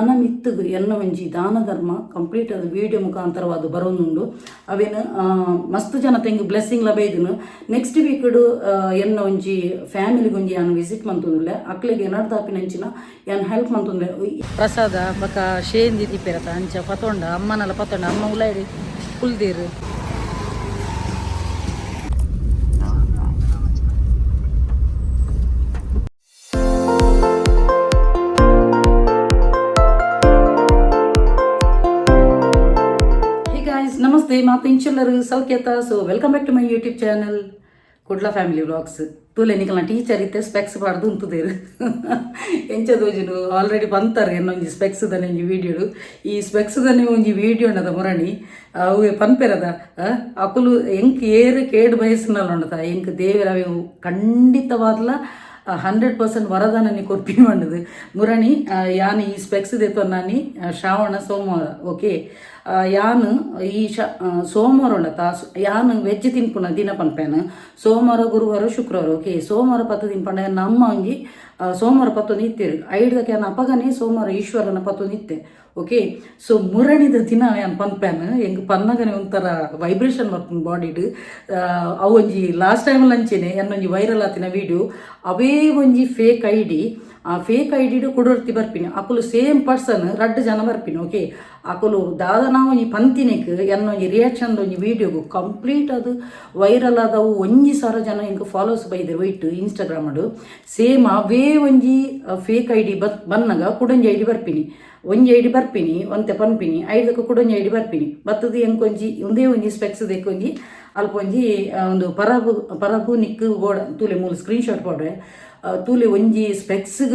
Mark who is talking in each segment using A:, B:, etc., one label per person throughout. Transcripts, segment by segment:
A: ದಾನ ಮಿತ್ತುಗು ಎನ್ನ ಒಂಜಿ ದಾನ ಧರ್ಮ ಕಂಪ್ಲೀಟ್ ಅದು ವಿಡಿಯೋ ಮುಖಾಂತರವಾದ ಬರೋನುಂಡು. ಅವೇನು ಮಸ್ತ್ ಜನ ತೆಂಗು ಬ್ಲೆಸ್ಸಿಂಗ್ ಲಬೇದಿನು. ನೆಕ್ಸ್ಟ್ ವೀಕ್ ಎನ್ನ ಒಂಜಿ ಫ್ಯಾಮಿಲಿಗೆ ಒಂಜಿ ಯಾನ್ ವಿಸಿಟ್ ಮಂತೊಂದುಲ್ಲೆ. ಅಕ್ಲೆಗ್ ಎನರ್ದಾಪಿನಂಚಿನ ಯಾನ್ ಹೆಲ್ಪ್ ಮಂತೊಂದುಲ್ಲೆ. ಪ್ರಸಾದ ಬಕ ಶೇಂದಿ ದೀಪೆರತ ಅಂಚ ಪತೊಂಡ ಅಮ್ಮನಲ ಪತೊಂಡ ಅಮ್ಮ ಉಲಾಯ್ಡ್ ಕುಲ್ದೇರು. Hey guys, namaste. ಮಾತು ಇಂಚೆಲ್ಲರು ಸೌಖ್ಯತ? So welcome back to my YouTube channel, Kudla family vlogs. ತೂಲೆ ನಿಕಲ್ನ teacher ಇತ್ತೆ ಸ್ಪೆಕ್ಸ್ ಪಾಡ್ದು ಉಂತುದೇರು. ಎಂಚ ತೋಜುನು? ಆಲ್ರೆಡಿ ಬಂತಾರೆ ಎನ್ನೊಂಜಿ ಸ್ಪೆಕ್ಸ್ ದನೆ ಒಂಜಿ ವೀಡಿಯೋಡು. ಈ ಸ್ಪೆಕ್ಸ್ ದನೆ ಒಂಜಿ ವೀಡಿಯೋ ಉಂಡದ ಮುರಣಿ ಅವು ಪನ್ಪೆರದ. ಅಕುಲು ಎಂಕ್ ಏರು ಕೇಡು ಬಯಸ್ನಲ್ಲ ಉಂಡತ. ಎಂಕ್ ದೇವರ ಅವು ಖಂಡಿತವಾದ್ಲ 100% ವರದಾನನಿ ಕೊರ್ಪಿ ಪಂಡುದು ಮುರಣಿ. ಯಾನ್ ಈ ಸ್ಪೆಕ್ಸ್ ದೆತ್ತೊನ್ನಾನಿ ಶ್ರಾವಣ ಸೋಮವಾರ, ಓಕೆ. ಯಾನ್ ಈ ಸೋಮವಾರ ಉಂಡತ, ಯಾನ್ ವೆಜ್ ತಿನ್ಪುನ ದಿನ ಪನ್ಪೇನು ಸೋಮವಾರ, ಗುರುವಾರ, ಶುಕ್ರವಾರ, ಓಕೆ. ಸೋಮವಾರ ಪತ್ತು ತಿನ್ಪಂಡ ನಮ್ಮ ಒಂಜಿ ಸೋಮವಾರ ಪತ್ತೊಂದು ಇತ್ತೇರು. ಐಡ್ದಕ್ಕೆ ಯಾನ್ ಅಪಗನೆ ಸೋಮವಾರ ಈಶ್ವರನ ಪತ್ತೊಂದು ಇತ್ತೆ, ಓಕೆ. ಸೊ ಮುರಣಿದ ದಿನ ಯಾನ್ ಪನ್ಪೇನು. ಎಂಕ್ ಪನ್ನಗನೆ ಒಂಥರ ವೈಬ್ರೇಷನ್ ಬರ್ಪುಂಡು ಬಾಡಿಡ್. ಅವು ಒಂಜಿ ಲಾಸ್ಟ್ ಟೈಮ್ ಅಂಚೆನೆ ಎನ್ನೊಂಜಿ ವೈರಲ್ ಆತಿನ ವೀಡಿಯೋ. ಅವೇ ಒಂಜಿ ಫೇಕ್ ಐಡಿ. ಆ ಫೇಕ್ ಐಡಿಡ್ ಕುಡೊರ್ತಿ ಬರ್ಪಿನಿ. ಅಕುಲು ಸೇಮ್ ಪರ್ಸನ್, ರಡ್ಡ್ ಜನ ಬರ್ಪಿನಿ, ಓಕೆ. ಅಕುಲು ದಾದ ಒಂಜಿ ಪಂತಿನೆಕ್ ಎನ್ನೊಂಜಿ ರಿಯಾಕ್ಷನ್ ಒಂಜಿ ವೀಡಿಯೋಗು ಕಂಪ್ಲೀಟ್ ಅದು ವೈರಲ್ ಆದವು. 1000 ಜನ ಇಂಕ್ ಫಾಲೋಸ್ ಬೈದೆರ್ ವೈಟ್ ಇನ್ಸ್ಟಾಗ್ರಾಮಡು. ಸೇಮ್ ಅವೇ ಒಂಜಿ ಫೇಕ್ ಐಡಿ ಬತ್ ಬನ್ನಗ ಕುಡೊಂಜಿ ಐಡಿ ಬರ್ಪಿನಿ. ಒಂಜಿ ಐಡಿ ಬರ್ಪಿನಿ, ಒಂತೆ ಪನ್ಪಿನಿ, ಐದಕ್ಕೆ ಕುಡೊಂಜಿ ಐಡಿ ಬರ್ಪಿನಿ. ಬತ್ತದು ಎಂಕೊಂಜಿ ಒಂದೇ ಒಂಜಿ ಸ್ಪೆಕ್ಸ್ ದೆಕ್ಕೊಂಜಿ ಅಲ್ಪ ಒಂಜಿ ಒಂದು ಪರಬು ಪರಬು ನಿಕ್ಕು ಬೋಡ. ತೂಲೆ ಮೂಲು ಸ್ಕ್ರೀನ್ ಶಾಟ್ ಪಾಡ್ರೆ ತೂಲೆ. ಒಂಜಿ ಸ್ಪೆಕ್ಸ್ಗ್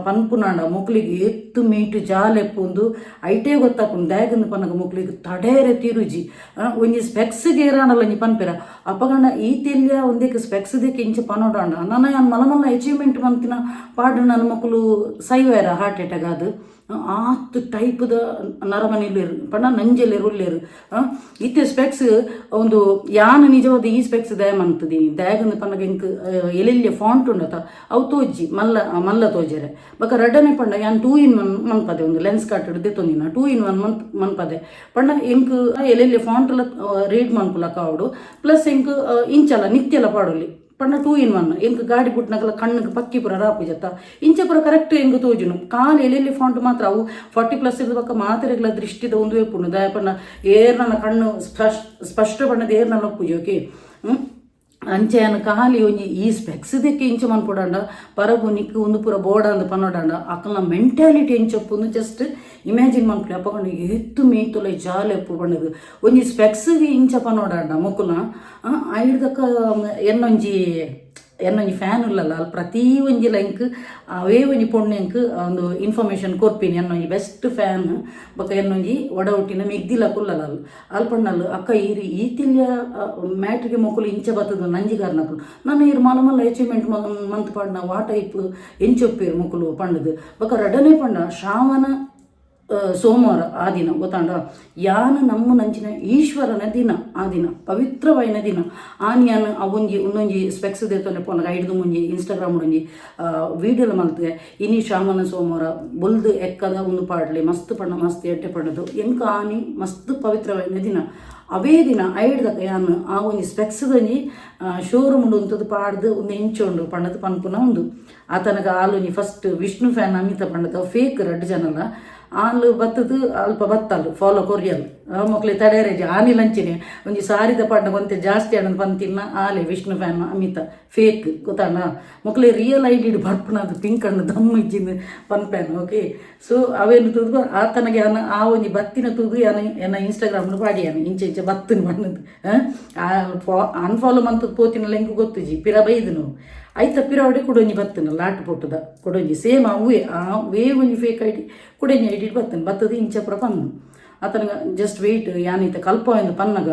A: ಪನ್ಪುನಾಂಡ ಮೊಕ್ಲಿಗೆ ಎತ್ತು ಮೀಟು ಜಾಲೆಪ್ಪುಂದು ಐಟೇ ಗೊತ್ತಾಪುಂಡು. ದಾಯೆಗಂದ್ ಪನ್ನಗ ಮೊಕ್ಲಿಗೆ ತಡೇರೆ ತಿರುಜಿ. ಒಂಜಿ ಸ್ಪೆಕ್ಸ್ಗೆ ಏರಾಂಡಲ ಒಂಜಿ ಪನ್ಪೆರ. ಅಪಗಂಡ ಈ ತೆಲ್ಯ ಒಂದೇಕ್ ಸ್ಪೆಕ್ಸ್ ದೆಕ್ ಇಂಚ ಪನೊಡಾಂಡ, ನನ ಯಾನ್ ಮಲ್ಲ ಮಲ್ಲ ಅಚೀವ್ಮೆಂಟ್ ಮಂತಿನ ಪಾಡ್ ನನ್ನ ಮೊಕುಲು ಸೈವೇರ ಹಾರ್ಟ್ ಅಟ್ಯಾಕ್ ಆದ್? ಆತ್ ಟೈಪ್ದ ನರಮನಿಲ್ಲೇರು ಪಂಡ ನಂಜೆಲ್ಲೇರು ಉಲ್ಲೇರು. ಇತ್ತೆ ಸ್ಪೆಕ್ಸ್ ಒಂದು ಯಾನ್ ನಿಜವಾದ ಈ ಸ್ಪೆಕ್ಸ್ ದಯ ಮಂತುದೀನಿ. ದಾಯೆಗಂದ್ ಪನ್ನಗ ಎಂಕ್ ಎಲ್ಲೆಲ್ಯ ಫಾಂಟ್ ಉಂಡತ, ಅವು ತೋಜಿ ಮಲ್ಲ ಮಲ್ಲ ತೋಜೆರೆ. ಬೊಕ ರಡ್ಡನೆ ಪಂಡ ಯಾನ್ 2 ಇನ್ 1 ಮನ್ಪದೆ. ಒಂದು ಲೆನ್ಸ್ ಕಾರ್ಟ್ ದೆತ್ತೊಂದಿನ 2 ಇನ್ 1 ಮನ್ಪದೆ ಪಂಡ ಎಂಕ್ ಎಲ್ಲೆಲ್ಯ ಫಾಂಟ್ ಲ ರೀಡ್ ಮನ್ಪುಲಕ ಆವೊಡು. ಪ್ಲಸ್ ಎಂಕ್ ಇಂಚಲ ನಿತ್ಯಲ ಪಾಡೊಲಿ. ಪಂಡ 2 ಇನ್ 1. ಎಂಕ್ ಗಾಡಿ ಬುಟ್ನಗಲ ಕಣ್ಣಿಗೆ ಪಕ್ಕಿ ಪೂರ ರಾಪುಜತ್ತ, ಇಂಚ ಪೂರ ಕರೆಕ್ಟ್ ಎಂಕ್ ತೋಜುನು. ಕಾಲು ಎಲ್ಲೆಲ್ಲಿ ಫಾಂಟ್ ಮಾತ್ರ. ಅವು 40+ ಇರ್ದ ಬೊಕ್ಕ ಮಾತೆರೆಗ್ಲ ದೃಷ್ಟಿದ ಒಂದು ಉಪ್ಪುಂಡು. ದಾಯೆ ಪಂಡ ಏರ್ ನನ್ನ ಕಣ್ಣು ಸ್ಪಷ್ಟ ಸ್ಪಷ್ಟ ಬಣ್ಣದ ಏರ್ ನನ್ನ ಒಪ್ಪುಜಿ, ಓಕೆ. ಅಂಚೆ ಯಾನ್ ಖಾಲಿ ಒಂಜಿ ಈ ಸ್ಪೆಕ್ಸ್ ದೆಕ್ಕೆ ಇಂಚ ಮನ್ಪೊಡಾಂಡ, ಪರಬು ನಿಕ್ಕ್ ಉಂದು ಪೂರ ಬೋಡಾಂದ್ ಪನೊಡಾಂಡ, ಅಕಲ್ನ ಮೆಂಟಾಲಿಟಿ ಎಂಚೊಪ್ಪುಂದು ಜಸ್ಟ್ ಇಮ್ಯಾಜಿನ್ ಮನ್ಪುಲೆ. ಅಪಗಂಡ ಏತ್ ಮೀತುಲ ಜಾಲೆ ಉಪ್ಪು ಪಂಡುದು. ಒಂಜಿ ಸ್ಪೆಕ್ಸ್ಗೆ ಇಂಚ ಪನೊಡಾಂಡ ಮೊಕುಲ್ನ ಐಡ್ದಕ್ಕ ಎನ್ನೊಂಜಿ ಎನ್ನೊಂಜಿ ಫ್ಯಾನ್ ಉಲ್ಲಲ್ಲ, ಅಲ್ಲಿ ಪ್ರತಿ ಒಂಜಿ ಲೈಂಕ್ ಅವೇ ಒಂಜಿ ಪೊಣ್ಣು ಎಂಕ್ ಒಂದು ಇನ್ಫಾರ್ಮೇಷನ್ ಕೊರ್ಪಿನಿ. ಎನ್ನೊಂಜಿ ಬೆಸ್ಟ್ ಫ್ಯಾನ್ ಬೊಕ ಎನ್ನೊಂಜಿ ಒಡ ಹುಟ್ಟಿನ ಮೆಗ್ದಿಲ ಕುಲ್ಲಲ್ಲ ಅಲ್. ಅಲ್ ಪಣ್ಣಲ್, ಅಕ್ಕ, ಈರ್ ಈತಿಲ್ಯ ಮ್ಯಾಟ್ರಿಗೆ ಮೊಕುಲು ಇಂಚ ಬತ್ತದ ನಂಜಿಗಾರ್ನಕುಲು. ನನ್ನ ಈರ್ ಮಲ್ಲ ಮಲ್ಲ ಅಚೀವ್ಮೆಂಟ್ ಮಂತ್ ಪಾಡ್ನ ವಾ ಟೈಪ್ ಎಂಚೊಪ್ಪೇರು ಮೊಕುಲು ಪಂಡದು. ಬೊಕ ರಡ್ಡನೇ ಪಂಡ ಶ್ರಾವಣ ಸೋಮವಾರ ಆ ದಿನ ಗೊತ್ತಾಂಡ ಯಾನ್ ನಮ್ಮ ನಂಚಿನ ಈಶ್ವರನ ದಿನ. ಆ ದಿನ ಪವಿತ್ರವಾಯಿನ ದಿನ. ಆನ್ ಯಾನ್ ಅವೊಂಜಿ ಉನ್ನೊಂಜಿ ಸ್ಪೆಕ್ಸ್ ದೇತೊಂಡೆ ಪೋನಗ ಐಡ್ದು ಮುಂಜಿ ಇನ್ಸ್ಟಾಗ್ರಾಮ್ ಒಂಜಿ ವೀಡಿಯೋಲ ಮಲ್ತೆ. ಇನಿ ಶ್ರಾವಣ ಸೋಮವಾರ, ಬೊಲ್ದು ಎಕ್ಕದ ಒಂದು ಪಾಡ್ಲೆ. ಮಸ್ತ್ ಪಂಡ ಮಸ್ತ್ ಎಡ್ಡೆ ಪಂಡದು. ಎಂಕ್ ಆನಿ ಮಸ್ತ್ ಪವಿತ್ರವಾಯಿನ ದಿನ. ಅವೇ ದಿನ ಐಡ್ದಕ್ಕ ಯಾನ್ ಆ ಒಂಜಿ ಸ್ಪೆಕ್ಸ್ ಒಂಜಿ ಶೋರೂಮ್ ಉಂತುದು ಪಾಡ್ದು ಒಂದು ಎಂಚುಂಡು ಪಂಡದು ಪನ್ಪುನ ಉಂದು. ಆತನಗ ಆಲೊಂಜಿ ಫಸ್ಟ್ ವಿಷ್ಣು ಫ್ಯಾನ್ ಅಮಿತ ಪಂಡದ ಫೇಕ್ ರಡ್ಡ್ ಜನಲ ಆಲ್ ಬತ್ತದು ಅಲ್ಪ ಬತ್ತಲ್ ಫಾಲೋ ಕೊರಿಯಲ್. ಮೊಕ್ಲೆ ತಡೆಯರೇಜಿ ಆನಿ ಲಂಚಿನೆ ಒಂಜಿ ಸಾರಿದ ಪಾಡ್ನ ಒಂತೆ ಜಾಸ್ತಿ ಆಂಡ ಪಂತಿನ್ನ. ಆಲೆ ವಿಷ್ಣು ಫ್ಯಾನ್ ಅಮಿತ ಫೇಕ್ ಗೊತ್ತಾನ. ಮೊಕ್ಲೆ ರಿಯಲ್ ಐಡಿ ಬರ್ಪುನದು ಪಿಂಕ್ ಅಣ್ಣು ದಮ್ಮು ಇಜ್ಜಿಂದು ಪನ್ಪೇನು, ಓಕೆ. ಸೊ ಅವೇನು ತೂದು ಆತನಗೆ ಯಾನ್ ಆ ಒಂಜಿ ಬತ್ತಿನ ತೂದು ಯಾನ್ ಎನ್ನ ಇನ್ಸ್ಟಾಗ್ರಾಮ್ ಪಾಡಿಯಾನ ಇಂಚ ಇಂಚ ಬತ್ತಿನ ಬಣ್ಣದು. ಅನ್ಫಾಲೋ ಮಂತದ ಪೋತಿನ ಎಂಕ್ ಗೊತ್ತುಜಿ. ಪಿರ ಬೈದನು. ಐತ ಪಿರವಡೆ ಕುಡೊಂಜಿ ಬತ್ತಿನ ಲಾಟ್ ಪೊಟ್ಟುದ ಕುಡೊಂಜಿ ಸೇಮ್ ಅವೇ ಆ ವೇ ಒಂಜಿ ಫೇಕ್ ಐಡಿ ಕುಡೊಂಜಿ ಐಡಿ ಬತ್ತನ. ಬತ್ತದ ಇಂಚ ಪೂರ ಪನ್ನು. ಆತನಗ ಜಸ್ಟ್ ವೆಯ್ಟ್, ಯಾನ್ ಇತ್ತ ಕಲ್ಪ ಎಂದು ಪನ್ನಗ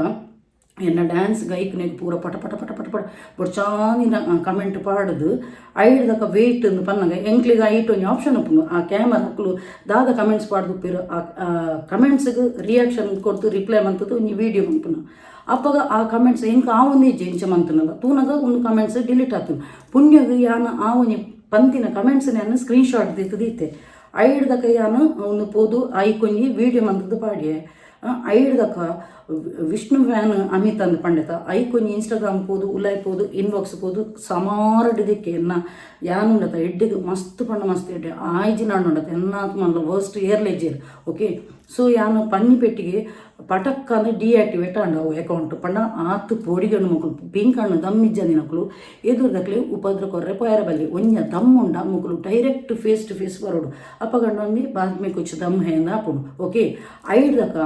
A: ಎನ್ನ ಡ್ಯಾನ್ಸ್ ಗೈಕ್ನೆಗ್ ಪೂರ ಪಟ ಪಟ ಪಟ ಪಟ ಪಟ ಬೊಡ್ಚಾಂದಿನ ಕಮೆಂಟ್ ಪಾಡುದು. ಐಡ್ದಕ ವೆಯ್ಟ್ ಅಂದ್ ಪನ್ನಗ ಎಂಕ್ಲಿಗ ಐಟ್ ಒಂಜಿ ಆಪ್ಷನ್ ಉಪ್ಪುಂಡು. ಆ ಕ್ಯಾಮರಾ ಅಕುಲು ದಾದ ಕಮೆಂಟ್ಸ್ ಪಾಡ್ದು ಉಪ್ಪೆರ್, ಆ ಕಮೆಂಟ್ಸ್ಗ್ ರಿಯಾಕ್ಷನ್ ಕೊರ್ದು ರಿಪ್ಲೈ ಮಂತುದು ಒಂಜಿ ವೀಡಿಯೋ ಮನ್ಪುನ. ಅಪಗ ಆ ಕಮೆಂಟ್ಸ್ ಎಂಕ್ ಆವೊಂದೇ ಇಜ್ಜಿ. ಇಂಚ ಮಂತುನಲ್ಲ ತೂನಗ ಒಂದು ಕಮೆಂಟ್ಸ್ ಡಿಲೀಟ್ ಆತುಂಡು. ಪುಣ್ಯಗ್ ಯಾನ್ ಆ ಒಂಜಿ ಪಂತಿನ ಕಮೆಂಟ್ಸ್ ಯಾನ್ ಸ್ಕ್ರೀನ್ ಶಾಟ್ ದೀತುದು ಇತ್ತೆ. ಐಡ್ದಕ ಯಾನ್ ಉಂದು ಪೋದು ಐಕೊಂಜಿ ವೀಡಿಯೋ ಮಂತುದು ಪಾಡ್ಯೆ. ಐಡ್ದಕ ವಿಷ್ಣು ಫ್ಯಾನ್ ಅಮಿತ್ ಅಂದ್ ಪಂಡೆತ ಐಕೊಂಜಿ ಇನ್ಸ್ಟಾಗ್ರಾಮ್ ಪೋದು, ಉಲಾಯ್ ಪೋದು, ಇನ್ಬಾಕ್ಸ್ ಪೋದು ಸಮಾರಡ್ ದಿಕ್ಕೆ. ಎನ್ನ ಯಾನುಂಡತ ಎಡ್ಡೆಗ್ ಮಸ್ತ್ ಪಂಡ ಮಸ್ತ್ ಎಡ್ಡೆ ಆಯ್ಜಿ ನಾಡುಂಡತ ಎನ್ನಾತ್ ಮಲ್ಲ ವರ್ಸ್ಟ್ ಏರ್ಲೆಜ್ಜೆರ್. ಓಕೆ, ಸೊ ಯಾನು ಪನ್ನಿ ಪೆಟ್ಟಿಗೆ ಪಟಕ್ಕಂದು ಡಿಆಕ್ಟಿವೇಟ್ ಆಂಡ್ ಅವು ಅಕೌಂಟ್. ಪಂಡ ಆತ್ ಪೋಡಿಗಣ್ಣು ಮೊಕುಲು ಪಿಂಕ್ ಹಣ್ಣು ದಮ್ ಇಜ್ಜಂದಿನಕುಲು ಎದುರುದಕ್ಲೆ ಉಪದ್ರ ಕೊರ್ರೆ ಪೋಯರ ಬಲ್ಲಿ. ಒಂಜ ದಮ್ ಉಂಡ ಮೊಕುಲು ಡೈರೆಕ್ಟ್ ಫೇಸ್ ಟು ಫೇಸ್ ಬರೋಡು. ಅಪಗಂಡ ಒಂಜಿ ಬಾತ್ ಮೇ ಕುಚ್ ದಮ್ ಹೇ ಅಂದ್ ಆಪುಂಡು. ಓಕೆ, ಐಡ್ದಕ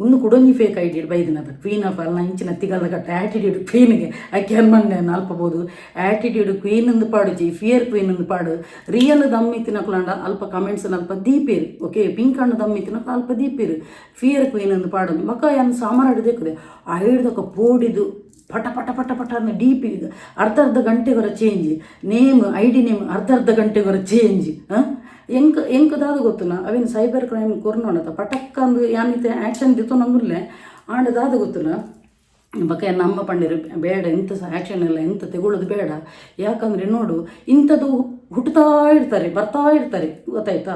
A: ಉಂದು ಕುಡೊಂಜಿ ಫೇಕ್ ಐಡಿ ಬೈದಿನದ ಕ್ವೀನ್ ಆಫ್ ಅಲ್ಲ ಇಂಚಿನ ತಿಗಲ್ದ ಕಟ್ಟ ಆ್ಯಟಿಟ್ಯೂಡ್ ಕ್ವೀನ್ಗೆ. ಅಕ್ಕೆ ಅನ್ಮಂಡೆ ಅಲ್ಪ ಬೋದು ಆ್ಯಟಿಟ್ಯೂಡ್ ಕ್ವೀನ್ ಅಂದ್ ಪಾಡುಜಿ, ಫಿಯರ್ ಕ್ವೀನ್ ಅಂದ್ ಪಾಡು. ರಿಯಲ್ ದಮ್ ಇತ್ತಿನಕುಲಂಡ ಅಲ್ಪ ಕಮೆಂಟ್ಸ್ ಅಲ್ಪ ದೀಪೇರು. ಓಕೆ, ಪಿಂಕ್ ಹಣ್ಣು ದಮ್ ಇತ್ತಿನಕುಲು ಅಲ್ಪ ದೀಪೇರು, ಫಿಯರ್ ಕ್ವೀನ್ ಅಂದ್ ಪಾಡೊಂದು. ಬೊಕ್ಕ ಯಾನ್ ಸಾಮಾರು ದೇಕುದೆ. ಐಡ್ದಕ ಪೋಡಿದು ಪಟ ಪಟ ಪಟ ಪಟ ಡಿ ಪಿ ಅರ್ಧ ಅರ್ಧ ಗಂಟೆಗೊರ ಚೇಂಜ್, ನೇಮ್, ಐಡಿ ನೇಮ್ ಅರ್ಧ ಅರ್ಧ ಗಂಟೆಗೊರ ಚೇಂಜ್. ಎಂಕ್ ಎಂಕ್ ದಾದ ಗೊತ್ತುನ, ಅವೇನು ಸೈಬರ್ ಕ್ರೈಮ್ ಕೊರ್ನೋಣತ ಪಟಕ್ಕಂದು ಯಾನಿತೆ ಆ್ಯಕ್ಷನ್ ದಿತ್ತೊನಂದುಲ್ಲೆ. ಆಂಡ ದಾದ ಗೊತ್ತುನ, ಬೊಕ ನಮ್ಮ ಪಂಡೆರ್ ಬೇಡ, ಎಂತ ಸಹ ಆ್ಯಕ್ಷನ್ ಎಲ್ಲ ಎಂತ ತೆಗೊಳ್ಳೋದು ಬೇಡ. ಯಾಕಂದರೆ ನೋಡು, ಇಂಥದ್ದು ಹುಟ್ಟುತ್ತಾ ಇರ್ತಾರೆ, ಬರ್ತಾ ಇರ್ತಾರೆ, ಗೊತ್ತಾಯ್ತಾ?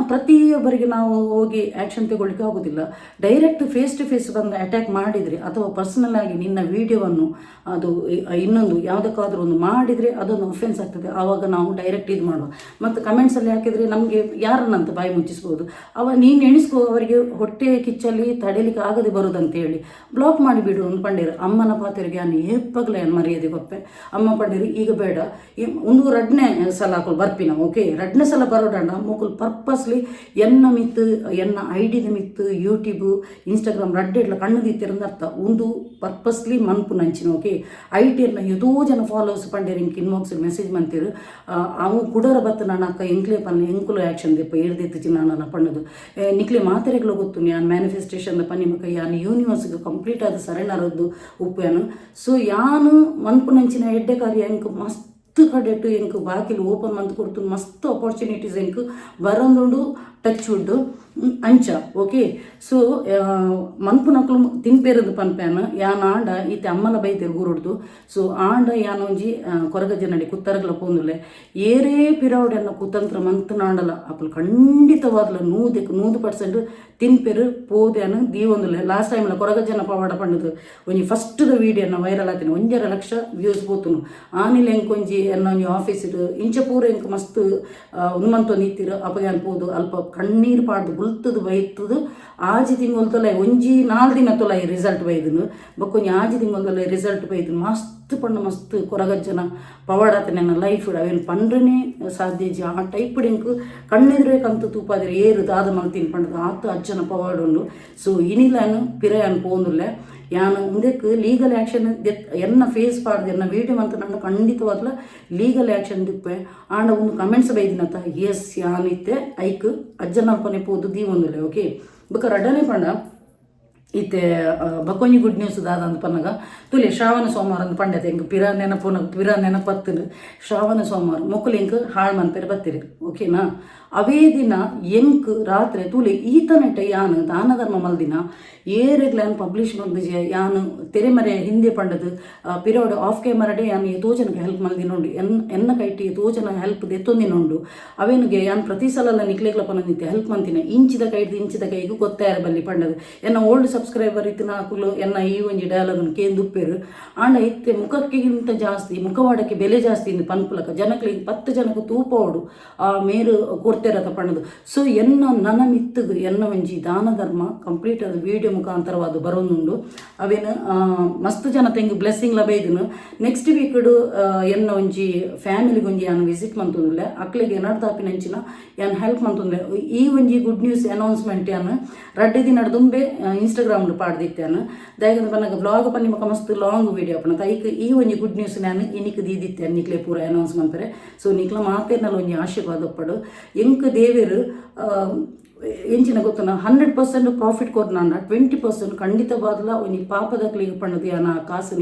A: ಪ್ರತಿಯೊಬ್ಬರಿಗೆ ನಾವು ಹೋಗಿ ಆ್ಯಕ್ಷನ್ ತಗೊಳ್ಳಿಕ್ಕೆ ಆಗೋದಿಲ್ಲ. ಡೈರೆಕ್ಟ್ ಫೇಸ್ ಟು ಫೇಸ್ ಬಂದು ಅಟ್ಯಾಕ್ ಮಾಡಿದರೆ ಅಥವಾ ಪರ್ಸನಲ್ ಆಗಿ ನಿನ್ನ ವೀಡಿಯೋವನ್ನು ಅದು ಇನ್ನೊಂದು ಯಾವುದಕ್ಕಾದ್ರೂ ಒಂದು ಮಾಡಿದರೆ ಅದೊಂದು ಒಫೆನ್ಸ್ ಆಗ್ತದೆ. ಆವಾಗ ನಾವು ಡೈರೆಕ್ಟ್ ಇದು ಮಾಡುವ. ಮತ್ತು ಕಮೆಂಟ್ಸಲ್ಲಿ ಹಾಕಿದರೆ ನಮಗೆ ಯಾರನ್ನಂತ ಬಾಯಿ ಮುಚ್ಚಿಸ್ಬೋದು? ಅವ ನೀನು ಎಣಿಸ್ಕೋ, ಅವರಿಗೆ ಹೊಟ್ಟೆ ಕಿಚ್ಚಲ್ಲಿ ತಡೀಲಿಕ್ಕೆ ಆಗದೆ ಬರೋದಂತೇಳಿ ಬ್ಲಾಕ್ ಮಾಡಿಬಿಡು ಒಂದು ಪಂಡೇರು. ಅಮ್ಮನ ಪಾತೆರಿಗೆ ಅನ್ನ ಏಪಗ್ಲ ಏನು ಮರ್ಯಾದೆ ಕೊಪ್ಪೆ. ಅಮ್ಮ ಪಂಡೇರು ಈಗ ಬೇಡ. ಒಂದು ರಡ್ನೆ ಸಲ ಅಕುಲು ಬರ್ಪಿನ. ಓಕೆ, ರಡ್ನೆ ಸಲ ಬರೋಡಂಡ ಮೊಕುಲು ಪರ್ಪಸ್ಲಿ ಎನ್ನ ಮಿತ್ತು, ಎನ್ನ ಐಡಿದ ಮಿತ್ತು ಯೂಟ್ಯೂಬ್, ಇನ್ಸ್ಟಾಗ್ರಾಮ್ ರಡ್ಡೆಡ್ಲ ಕಣ್ಣು ದಿತ್ತಿರಂದ ಅರ್ಥ. ಒಂದು ಪರ್ಪಸ್ಲಿ ಮನ್ಪು ನಂಚಿನ. ಓಕೆ, I T ಎಲ್ಲ ಎದೋ ಜನ ಫಾಲೋವರ್ಸ್ ಪಂಡೇರು ಇಂಕ್ ಇನ್ಬಾಕ್ಸ್ ಮೆಸೇಜ್ ಮಂತೀರು. ಅವು ಕುಡರ ಬತ್ತು ನಾನು ಅಕ್ಕ ಎಂಕ್ಲೆ ಪನ್ನೆ, ಎಂಕುಲು ಆ್ಯಕ್ಷನ್ ದೆಪ್ಪ ಏರ್ದಿತ್ತು ಚಿನ್ನ ಪಣ್ಣದು. ನಿಕ್ಲೆ ಮಾತೆರೆಗ್ಲ ಗೊತ್ತು, ಯಾನ್ ಮ್ಯಾನಿಫೆಸ್ಟೇಷನ್ ಪನ್ನಿ ಮಕ್ಕ ಯಾನ್ ಯೂನಿವರ್ಸ್ಗೆ ಕಂಪ್ಲೀಟ್ ಆದ ಸರೆಂಡರ್ ಉಪ್ಪು ಯಾನು. ಸೊ ಯಾನು ಮನ್ಪುನಂಚಿನ ಎಡ್ಡೆ ಕಾರ್ಯ ಎಂಕ್ ಮಸ್ತ್ ಕಡೆಟು ಎಂಕ್ ಬಾಕಿಲು ಓಪನ್ ಮಂತ್ ಕೊಡ್ತು, ಮಸ್ತ್ ಅಪಾರ್ಚುನಿಟೀಸ್ ಎಂಕ್ ಬರೊಂದುಂಡು, ಟಚ್ ವುಡ್ ಅಂಚ. ಓಕೆ, ಸೊ ಮನ್ಪುನಕ್ಲು ತಿನ್ಪೇರಂದು ಪನ್ಪ್ಯಾನ ಯಾನ್. ಆಂಡ ಈತೆ ಅಮ್ಮನ ಬೈದೆರ್ ಊರುಡ್ದು. ಸೊ ಆಂಡ ಯಾನ್ ಒಂಜಿ ಕೊರಗಜ್ಜನಡಿ ಕುತ್ತರಗ್ಲ ಪೋಂದುಲ್ಲೆ. ಏರೇ ಪಿರವಡೆನ್ನ ಕುತಂತ್ರ ಮಂತನಾಂಡಲ ಅಕುಲು ಖಂಡಿತವಾದ್ಲ 100ಕ್ಕೆ 100% ತಿನ್ಪೆರು. ಪೋದ್ಯಾನು ದೀವೊಂದುಲ್ಲೆ. ಲಾಸ್ಟ್ ಟೈಮ್ಲ ಕೊರಗಜ್ಜನ ಪವಾಡ ಪಂಡದು ಒಂಜಿ ಫಸ್ಟ್ದ ವೀಡಿಯೋನ ವೈರಲ್ ಆತಿನ, 1.5 ಲಕ್ಷ ವ್ಯೂಸ್ ಪೋತುನು. ಆನಿಲ್ ಎಂಕ್ ಒಂಜಿ ಎನ್ನ ಒಂಜಿ ಆಫೀಸ್ ಇಂಚ ಪೂರ ಎಂಕ್ ಮಸ್ತ್ ಉನ್ಮಂತೊಂದು ಇತ್ತಿರು. ಅಪಗ ಯಾನ್ ಪೋದು ಅಲ್ಪ ಕಣ್ಣೀರು ಪಾಡ್ದು ಬುಲ್ತದು ಬೈತದು 6 ತಿಂಗೊಲ್ ತೊಲೈ, ಒಂಜಿ 4 ದಿನ ತೊಲೈ ರಿಸಲ್ಟ್ ಬೈದನು. ಬೊಕ್ಕ ಒಂಜಿ 6 ತಿಂಗೊಲ್ ತೊಲೈ ರಿಸಲ್ಟ್ ಬೈದನು. ಮಸ್ತ್ ಪಂಡ ಮಸ್ತ್ ಕೊರಗಜ್ಜನ ಪವಾಡ ನನ್ನ ಲೈಫ್. ಅವೇನು ಪಂಡ್ರನೇ ಸಾಧ್ಯ ಇಜ್ಜಿ. ಆ ಟೈಪ್ ಎಂಕ್ ಕಣ್ಣೆದುರೇ ಕಂತು ತೂಪಾದ್ರೆ ಏರು ದಾದ ಮಲ್ತೀನಿ ಪಂಡದು ಆತು ಅಜ್ಜನ ಪವಾಡ ಉಂಡು. ಸೊ ಇನಿಲಾನು ಪಿರ ಯಾನ್ ಪೋಂದುಲ್ಲೆ. ಯಾನ್ ಉಂದೆಕ್ ಲೀಗಲ್ ಆ್ಯಕ್ಷನ್ ದೆತ್ ಎನ್ನ ಫೇಸ್ ಪಾಡ್ದು ಎನ್ನ ವೀಡಿಯೋ ಮಂತ ನನ್ನ ಖಂಡಿತವಾದ್ಲ ಲೀಗಲ್ ಆ್ಯಕ್ಷನ್ ದಿಪ್ಪೆ. ಆಂಡ ಒಂದು ಕಮೆಂಟ್ಸ್ ಬೈದಿನತ, ಎಸ್, ಯಾನ್ ಇತ್ತೆ ಐಕ್ ಅಜ್ಜನಲ್ಪನೆ ಪೋದು ದೀವೊಂದುಲ್ಲೆ. ಓಕೆ, ಬೊಕ ರಡ್ಡನೆ ಪಂಡ ಇತ್ತೆ ಬಕೊಂಜಿ ಗುಡ್ ನ್ಯೂಸ್ ದಾದ ಅಂದ್ ಪನ್ನಗ, ತುಲೆ ಶ್ರಾವಣ ಸೋಮವಾರ ಅಂದ್ ಪಂಡತೆ ಎಂಕ್ ಪಿರ ನೆನಪುನ ಪಿರ ನೆನಪತ್ತುನು. ಶ್ರಾವಣ ಸೋಮವಾರ ಮೊಕುಲು ಎಂಕ್ ಹಾಳು ಮನ್ಪೆರೆ ಬತ್ತೀರಿ, ಓಕೆನಾ? ಅವೇ ದಿನ ಎಂಕ್ ರಾತ್ರಿ ತೂಲೆ ಈತನೆಟ್ಟ ಯಾನ್ ದಾನ ಧರ್ಮ ಮಲ್ದಿನ ಏರೆಗ್ಲ ಯಾನ್ ಪಬ್ಲಿಷ್ ಮಲ್ದಿಜೆ. ಯಾನ್ ತೆರೆಮರೆ ಹಿಂದೆ ಪಂಡದು ಪಿರೋಡ್ ಆಫ್ ಕ್ಯಾಮರಾಡೆ ಯಾನ್ ಏತೋ ಜನಕ್ಕೆ ಹೆಲ್ಪ್ ಮಲ್ದಿನ ಉಂಡು. ಎನ್ನ ಕೈಟಿ ಏತೋ ಜನ ಹೆಲ್ಪ್ ದೆತ್ತೊಂದಿನ ಉಂಡು. ಅವೇನಿಗೆ ಯಾನ್ ಪ್ರತಿ ಸಲ ನಿಕ್ಲೆಗ್ಲ ಪನೊಂದಿತ್ತೆ, ಹೆಲ್ಪ್ ಮಂತಿನ ಇಂಚಿದ ಕೈಡ್ದು ಇಂಚಿದ ಕೈಗೆ ಗೊತ್ತಾರ ಬಲ್ಲಿ ಪಂಡದು. ಎನ್ನ ಓಲ್ಡ್ ಸಬ್ಸ್ಕ್ರೈಬರ್ ಇತ್ತಿನ ಅಕುಲು ಎನ್ನ ಈ ಒಂಜಿ ಡೈಲಾಗ್ ಕೇಂದುಪ್ಪೇರು. ಆಂಡ ಇತ್ತೆ ಮುಖಕ್ಕಿಂತ ಜಾಸ್ತಿ ಮುಖವಾಡಕ್ಕೆ ಬೆಲೆ ಜಾಸ್ತಿ ಇಂದು ಪನ್ಪುಲಕ ಜನಕ್ಲಿಗೆ 10 ಜನಕ್ಕೆ ತೂಪೋಡು ಆ ಮೇರು ಕೊಡ್ತೇರತ ಪಂಡದು. ಸೊ ಎನ್ನ ನನ ಮಿತ್ತುಗು ಎನ್ನ ಒಂಜಿ ದಾನ ಧರ್ಮ ಕಂಪ್ಲೀಟ್ ಅದು ವಿಡಿಯೋ ಮುಖಾಂತರವಾದ ಬರೋನುಂಡು. ಅವೇನು ಮಸ್ತ್ ಜನ ತೆಂಗು ಬ್ಲೆಸ್ಸಿಂಗ್ ಬೈದನು. ನೆಕ್ಸ್ಟ್ ವೀಕ್ಡ್ ಎನ್ನ ಒಂಜಿ ಫ್ಯಾಮಿಲಿಗೆ ಒಂಜಿ ಯಾನ್ ವಿಸಿಟ್ ಮಂತೊಂದುಲ್ಲೆ. ಅಕ್ಲೆಗೆ ಏನಾದ್ರು ಯಾನ್ ಹೆಲ್ಪ್ ಮಂತೊಂದುಲ್ಲೆ. ಈ ಒಂಜಿ ಗುಡ್ ನ್ಯೂಸ್ ಅನೌನ್ಸ್ಮೆಂಟ್ ಯಾನ್ 2 ದಿನ ದುಂಬೆ ಇನ್ಸ್ಟಾಗ್ರಾಮ್ ಪಾಡ್ದಿತ್ತಾನು. ದಾಯೆಗಂದ ಪನ್ನಗ ಬ್ಲಾಗ್ ಪನ್ನಿ ಮಕ್ಕ ಮಸ್ತ್ ಲಾಂಗ್ ವಿಡಿಯೋ ಅಪ್ಪನ ಐಕ್ ಈ ಒಂಜಿ ಗುಡ್ ನ್ಯೂಸ್ ನಾನು ಇನಿಕ್ ದೀದಿತ್ತೆ ನಿಕ್ಲೆ ಪೂರ ಅನೌನ್ಸ್ ಮನ್ಪರೆ. ಸೊ ನಿಕ್ಲ ಮಾತೇರ್ನಲ್ಲ ಒಂಜಿ ಆಶೀರ್ವಾದ ಒಪ್ಪಡು. ಎಂಕ್ ದೇವೆರು ಎಂಚಿನ ಗೊತ್ತನ, 100% ಪ್ರಾಫಿಟ್ ಕೊರ್ನಾಂಡ 20% ಖಂಡಿತವಾದ್ಲ ಒಂಜಿ ಪಾಪದಕ್ಲೆಗ್ ಪಂಡದು ಯಾನ ಆ ಕಾಸು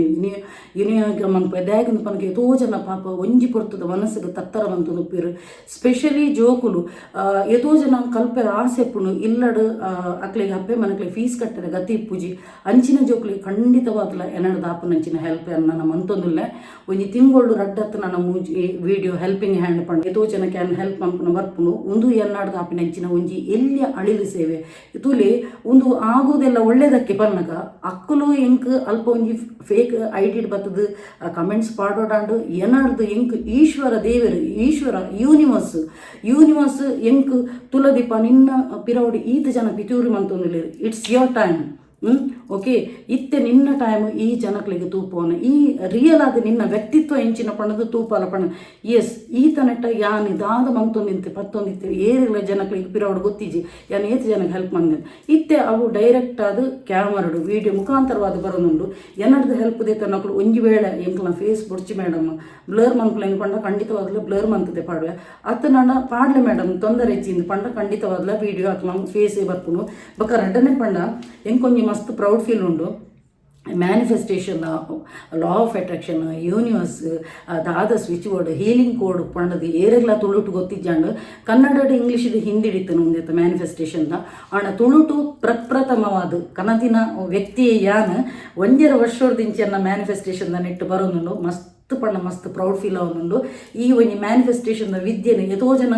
A: ವಿನಿಯೋಗ ಮನ್ಪೆ. ದಾಯೆಗಂದ್ ಪನಗ ಏತೋ ಜನ ಪಾಪ ಒಂಜಿ ಪೊರ್ತುದ ಮನಸ್ಸುಗ್ ತತ್ತರ ಮಂತೊಂದು ಉಪ್ಪುವೆರ್. ಸ್ಪೆಷಲಿ ಜೋಕುಲು. ಏತೋ ಜನ ಕಲ್ಪೆರೆ ಆಸೆ ಇಪ್ಪುಂಡು, ಇಲ್ಲಡ್ ಅಕ್ಲೆಗ್ ಅಪ್ಪೆ ಅಮ್ಮನಕ್ಲೆಗ್ ಫೀಸ್ ಕಟ್ಟೆರೆ ಗತಿ ಇಪ್ಪುಜಿ. ಅಂಚಿನ ಜೋಕುಲೆಗ್ ಖಂಡಿತವಾದ್ಲ ಎನಡ್ದ್ ಆಪುನಂಚಿನ ಹೆಲ್ಪ್ ಯಾನ್ ನನ ಮಂತೊಂದುಲ್ಲೆ. ಒಂಜಿ ತಿಂಗೊಳ್ಡು ರಡ್ಡ್ ಅತ್ತ್ ನನ ಮೂಜಿ ವಿಡಿಯೋ ಹೆಲ್ಪಿಂಗ್ ಹ್ಯಾಂಡ್ ಪಂಡ ಏತೋ ಜನಕ್ ಯಾನ್ ಹೆಲ್ಪ್ ಮನ್ಪುನ ಬರ್ಪುಂಡು. ಉಂದು ಎನ್ನಡ್ದ್ ಆಪಿನಂಚಿನ ಒಂಜಿ ಎಲ್ಯ ಅಳಿಲು ಸೇವೆ. ತೂಲೆ, ಉಂದು ಆಗುದೆಲ್ಲ ಒಳ್ಳೆದಕ್ಕೆ ಪನ್ನಗ ಅಕ್ಕುಲು ಎಂಕ್ ಅಲ್ಪ ಒಂಜಿ ಫೇಕ್ ಐಡಿಡ್ ಬತ್ತುದು ಕಮೆಂಟ್ಸ್ ಪಾಡೋಡಾಂಡ್. ಎನಡ್ದ್ ಎಂಕ್ ಈಶ್ವರ ದೇವೆರ್, ಈಶ್ವರ ಯೂನಿವರ್ಸ್, ಯೂನಿವರ್ಸ್ ಎಂಕ್ ತುಲದೀಪ ನಿನ್ನ ಪಿರವುಡು ಈತ್ ಜನ ಪಿತೂರಿ ಮಂತೊಂದುಲ್ಲೆರ್, it's your time, okay, ಇತ್ತೆ ನಿನ್ನ ಟೈಮ್ ಈ ಜನಕ್ಲೆಗ್ ತೂಪೋನ, ಈ ರಿಯಲ್ ಆದ್ ನಿನ್ನ ವ್ಯಕ್ತಿತ್ವ ಎಂಚಿನ ಪಂಡದು ತೂಪಾಲ ಪಂಡ. ಎಸ್, ಈತನೆಟ್ಟ ಯಾನ್ ದಾದ ಮಂತೊಂದಿತ್ತೆ ಪತ್ತೊಂದಿತ್ತೆ ಏರೆಗ್ಲ ಜನಕ್ಲೆಗ್ ಪಿರವುಡು ಗೊತ್ತಿಜ್ಜಿ ಯಾನ್ ಏತ್ ಜನಕ್ ಹೆಲ್ಪ್ ಮಂದೆನ್. ಇತ್ತೆ ಅವು ಡೈರೆಕ್ಟ್ ಆದ್ ಕ್ಯಾಮರಡ್ ವೀಡಿಯೋ ಮುಖಾಂತರವಾದ್ ಬರೊಂದುಂಡು. ಎನಡ್ದ್ ಹೆಲ್ಪ್ ದೆತ್ತೊನಕುಲು ಒಂಜಿ ವೇಳೆ ಎಂಕ್ಲ್ನ ಫೇಸ್ ಬೊಡ್ಚಿ ಮೇಡಮ್, ಬ್ಲರ್ ಮನ್ಪುಲೆ ಪಂಡ ಖಂಡಿತವಾದ್ಲ ಬ್ಲರ್ ಮಂತುದೆ ಪಾಡುವೆ. ಅತ್ತ್ ನನ ಪಾಡ್ಲೆ ಮೇಡಮ್, ತೊಂದರೆ ಇಜ್ಜಿ ಪಂಡ ಖಂಡಿತವಾದ್ಲ ವೀಡಿಯೋ ಅಕ್ಲ್ನ ಫೇಸೇ ಬರ್ಪುಂಡು. ಬೊಕ ರಡ್ಡನೆ ಪಂಡ ಎಂಕೊಂಜಿ ಮಸ್ತ್ ಪ್ರೌಡ್ ಫೀಲ್ ಉಂಡು. Manifestation, law of attraction, universe ದಾದ switch board, healing code ಪಂಡದು ಏರೆಗ್ಲ ತುಳುಟು ಗೊತ್ತಿಜ್ಜಾಂಡ್. ಕನ್ನಡಡ್, ಇಂಗ್ಲೀಷ್ಡ್, ಹಿಂದಿಡ್ ಇತ್ತನ ಉಂದೆತ ಮ್ಯಾನಿಫೆಸ್ಟೇಷನ್. ಆಂಡ ತುಳುಟು ಪ್ರಪ್ರಥಮವಾದ ಕನದಿನ ವ್ಯಕ್ತಿಯೇ ಯಾನ್. ಒಂಜರ ವರ್ಷೊಡ್ದಿಂಚಿ ಮ್ಯಾನಿಫೆಸ್ಟೇಷನ್ ನೆಟ್ ಬರೋದುಂಡು. ಮಸ್ತ್ ಪಂಡ ಮಸ್ತ್ ಪ್ರೌಡ್ ಫೀಲ್ ಆವೊಂದುಂಡು. ಈ ಒಂಜಿ ಮ್ಯಾನಿಫೆಸ್ಟೇಷನ್ ವಿದ್ಯೆನ್ ಏತೋ ಜನ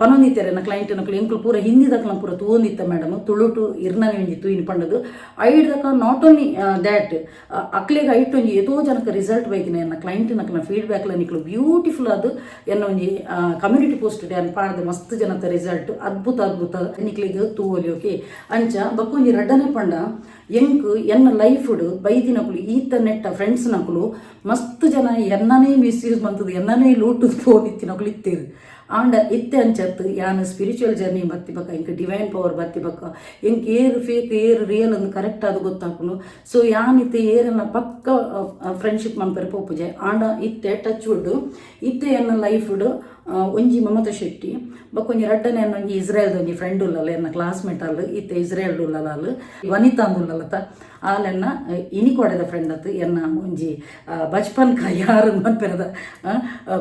A: ಪನೊಂದಿತ್ತೆರ್, ಎನ್ನ ಕ್ಲೈಂಟ್ ನಕುಲು, ಎಂಕುಲು ಪೂರ ಹಿಂದಿದಕ್ಲನ ಪೂರ ತೂವೊಂದಿತ್ತ ಮೇಡಮ್, ತುಳುಟು ಇರ್ನನೆ ಒಂಜಿ ತೂಯಿನ ಪಂಡದು. ಐಡ್ದಕ not only that, ಅಕ್ಲೆಗ್ ಐಟ್ ಒಂಜಿ ಏತೋ ಜನಕ್ಕೆ ರಿಸಲ್ಟ್ ಬೈದಿನ ಎನ್ನ ಕ್ಲೈಂಟ್ ನಕಲ್ನ ಫೀಡ್ಬ್ಯಾಕ್ಲ ನಿಕ್ಲು ಬ್ಯೂಟಿಫುಲ್ ಆದ್ ಎನ್ನ ಒಂಜಿ ಕಮ್ಯುನಿಟಿ ಪೋಸ್ಟ್ ಯಾನ್ ಪಾಡ್ದೆ. ಮಸ್ತ್ ಜನತ ರಿಸಲ್ಟ್ ಅದ್ಭುತ ಅದ್ಭುತ ನಿಕ್ಲೆಗ್ ತೂವೊಲಿ, ಓಕೆ. ಅಂಚ ಬೊಕ್ಕ ಒಂಜಿ ರಡ್ಡನೆ ಪಂಡ ಎಂಕ್ ಎನ್ನ ಲೈಫ್ಡ್ ಬೈದಿನಕುಲು ಈತ ನೆಟ್ಟ ಫ್ರೆಂಡ್ಸ್ ನಕುಲು ಮಸ್ತ್ ಜನ ಎನ್ನನೇ ಮಿಸ್ಯೂಸ್ ಮಂತುದು ಎನ್ನನೇ ಲೂಟು ಪೋದಿತ್ತಿನಕುಲು ಇತ್ತೇರು. ಆಂಡ ಇತ್ತೆ ಅಂಚತ್ ಯಾನ್ ಸ್ಪಿರಿಚುವಲ್ ಜರ್ನಿ ಬತ್ತಿ ಬಕ್ಕ, ಎಂಕ್ ಡಿವೈನ್ ಪವರ್ ಬತ್ತಿ ಬಕ್ಕ, ಎಂಕ್ ಏರು ಫೇಕ್ ಏರು ರಿಯಲ್ ಅಂದ್ ಕರೆಕ್ಟ್ ಆದ್ ಗೊತ್ತಾಪುಂಡು. ಸೊ ಯಾನ್ ಇತ್ತೆ ಏರನ್ನ ಪಕ್ಕ ಫ್ರೆಂಡ್ಶಿಪ್ ಮನ್ಪೆರೆ ಪೋಪುಜೆ. ಆಂಡ ಇತ್ತೆ ಟಚ್ ವುಡ್, ಇತ್ತೆ ಎನ್ನ ಲೈಫ್ಡ್ ಒಂಜಿ ಮಮತಾ ಶೆಟ್ಟಿ, ಬೊಕ್ಕ ಒಂಜಿ ರಡ್ಡನೆ ಎನ್ನ ಒಂಜಿ ಇಸ್ರೇಲ್ದ ಒಂಜಿ ಫ್ರೆಂಡ್ ಉಲ್ಲಲ್ಲ, ಎನ್ನ ಕ್ಲಾಸ್ಮೇಟ್ ಅಲ್, ಇತ್ತೆ ಇಸ್ರೇಲ್ ಉಲ್ಲಲ್ಲ ಅಲ್, ವನಿತಾ ಅಂದುಲ್ಲಲತ. ಆಲೆನ್ನ ಇನಿಕೋಡೆದ ಫ್ರೆಂಡ್ ಅತ್. ಎನ್ನ ಒಂಜಿ ಬಚ್ಪನ್ ಕಾ ಯಾರು ಮನ್ಪೆರದ,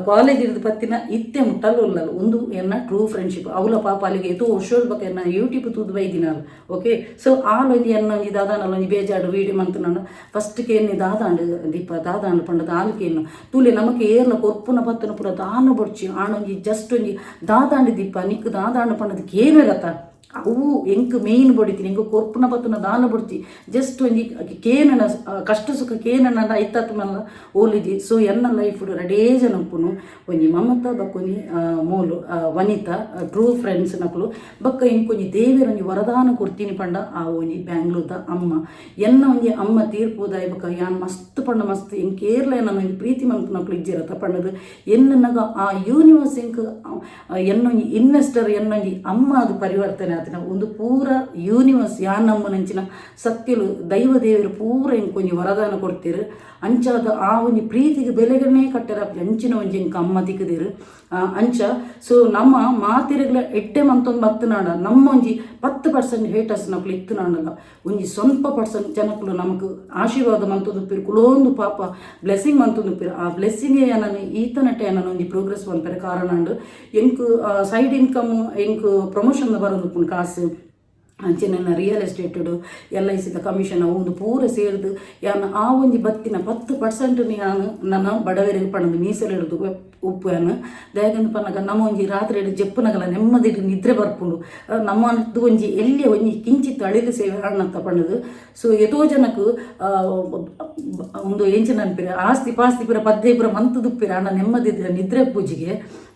A: ಕಾಲೇಜ್ ಇರ್ದು ಪತ್ತಿನ ಇತ್ತೆ ಮುಟ್ಟಲ್ ಉಲ್ಲಲ್ಲ. ಉಂದು ಎನ್ನ ಟ್ರೂ ಫ್ರೆಂಡ್ಶಿಪ್. ಅವಲ ಪಾಪ ಅಲ್ಲಿಗೆ ಏತೋ ವರ್ಷದ ಬೊಕ್ಕ ಎನ್ನ ಯೂಟ್ಯೂಬ್ ತೂದು ಬೈದಿನಾಲ್, ಓಕೆ. ಸೊ ಆಲ್ ಒಂಜಿ ಎನ್ನ ಒಂಜಿ ದಾದಾನಲ್ಲ ಒಂಜಿ ಬೇಜಾಡು ವೀಡಿಯೋ ಮಂತು ನಾನು ಫಸ್ಟ್ ಕೇನ್ ದಾದಾಂಡು ದೀಪ ದಾದಾಂಡು ಪಂಡದ ಆಲ್ ಕೇನು. ತೂಲೆ, ನಮಕ್ ಏರ್ಲ ಕೊರ್ಪುನ ಪತ್ತನ ಪೂರ ದಾನ ಬೊಡ್ಚಿ. ಆಣೊಂಜಿ ಜಸ್ಟ್ ಒಂಜಿ ದಾದಾಂಡು ದೀಪ ನಿಕ್ ದಾದಾಂಡು ಪಂಡದ ಕೇನುರತ. ಅವು ಎಂಕ್ ಮೇನ್ ಬೊಡಿತೀನಿ. ಎಂಕ್ ಕೊರ್ಪುನ ಪತ್ತುನ ದಾನ ಬೊಡ್ಚಿ. ಜಸ್ಟ್ ಒಂಜಿ ಕೇನನ ಕಷ್ಟ ಸುಖ ಕೇನನ ಐತತ್ ಮಲ್ಲ ಓಲಿಜಿ. ಸೊ ಎನ್ನ ಲೈಫ್ ರಡೇ ಜನ ಉಪ್ಪುನು. ಒಂಜಿ ಮಮತಾ, ಬೊಕ್ಕ ಒಂಜಿ ಮೋಲು ವನಿತಾ, ಟ್ರೂ ಫ್ರೆಂಡ್ಸ್ ನಕುಲು. ಬೊಕ್ಕ ಎಂಕೊಂಜಿ ದೇವೆರ್ ಒಂಜಿ ವರದಾನ ಕೊರ್ತೀನಿ ಪಂಡ ಆ ಒಂಜಿ ಬ್ಯಾಂಗ್ಳೂರ್ದ ಅಮ್ಮ. ಎನ್ನ ಒಂಜಿ ಅಮ್ಮ ತೀರ್ಪುದಾಯಿ ಬೊಕ್ಕ ಯಾನ್ ಮಸ್ತ್ ಪಂಡ ಮಸ್ತ್ ಎಂಕ್ ಏರ್ಲ ಎನ್ನ ಒಂಜಿ ಪ್ರೀತಿ ಮನ್ಪುನಕುಲು ಇಜ್ಜಿರತ್ತ ಪಂಡದು ಎನ್ನಗ ಆ ಯೂನಿವರ್ಸ್ ಎಂಕ್ ಎನ್ನೊಂಜಿ ಇನ್ವೆಸ್ಟರ್, ಎನ್ನೊಂಜಿ ಅಮ್ಮ ಅದು ಪರಿವರ್ತನೆ ಆತಿನ. ಒಂದು ಪೂರ ಯೂನಿವರ್ಸ್, ಯಾನ್ ನಮ್ಮನಂಚಿನ ಸತ್ಯಲು, ದೈವ ದೇವರು ಪೂರ ಎಂಕ್ ಒಂಜಿ ವರದಾನ ಕೊಡ್ತೀರು. ಅಂಚಾದ ಆ ಒಂಜಿ ಪ್ರೀತಿಗೆ ಬೆಲೆಗನೇ ಕಟ್ಟೆರ ಅಂಚಿನ ಒಂಜಿ ಎಂಕ್ ಅಮ್ಮ ತಿಕ್ಕದಿರು. ಅಂಚ ಸೊ ನಮ್ಮ ಮಾತೆರೆಗ್ಲ ಎಡ್ಡೆ ಮಂತೊಂದು ಬತ್ತನಾಡ ನಮ್ಮ ಒಂಜಿ 10% ಹೇಟರ್ಸ್ ನಕುಲು ಇತ್ತನಾಡಲ್ಲ, ಒಂಜಿ ಸ್ವಲ್ಪ ಪರ್ಸೆಂಟ್ ಜನಕುಲು ನಮಕ್ ಆಶೀರ್ವಾದ ಮಂತೊಂದು ಉಪ್ಪಿರು, ಕುಲೋಂದು ಪಾಪ ಬ್ಲೆಸ್ಸಿಂಗ್ ಮಂತೊಂದು ಉಪ್ಪಿರು. ಆ ಬ್ಲೆಸ್ಸಿಂಗೇ ನನ್ ಈತನಟೆ ನನ್ನ ಒಂಜಿ ಪ್ರೋಗ್ರೆಸ್ ಮನ್ಪೆರೆ ಕಾರಣ ಅಂಡ್. ಎಂಕ್ ಸೈಡ್ ಇನ್ಕಮ್, ಎಂಕ್ ಪ್ರಮೋಷನ್ ಬರೋದು ಕಾಸು, ಅಂಚನೆ ರಿಯಲ್ ಎಸ್ಟೇಟುಡು ಎಲ್.ಐ.ಸಿದ ಕಮಿಷನ್ ಅವು ಒಂದು ಪೂರ ಸೇರ್ದು ಯಾನ್ ಆ ಒಂಜಿ ಬತ್ತಿನ 10% ಯಾನ್ ನನ್ನ ಬಡವರಿಗೆ ಪಣದು ಮೀಸಲಿಡುದು ಉಪ್ಪು. ಯಾನ್ ದಾಯೆಗಂದ್ ಪನ್ನಗ ನಮ್ಮ ಒಂಜಿ ರಾತ್ರಿ ಜೆಪ್ಪುನಗಲ ನೆಮ್ಮದಿಡ್ ನಿದ್ರೆ ಬರ್ಪುಂಡು. ನಮ್ಮ ಒಂಜಿ ಎಲ್ಲಿಯ ಒಂಜಿ ಕಿಂಚಿತ್ ಅಳಿಲು ಸೇವೆ ಆಣತ್ತ ಪಂಡದು. ಸೊ ಏತೋ ಜನಕ್ ಒಂದು ಎಂಚಿನ ಅನ್ಪಿರ, ಆಸ್ತಿ ಪಾಸ್ತಿ ಪೂರ ಪದ್ದೆ ಪೂರ ಮಂತುದುಪ್ಪಿರ, ಆಂಡ ನೆಮ್ಮದಿ ನಿದ್ರೆ ಪೂಜಿಗೆ.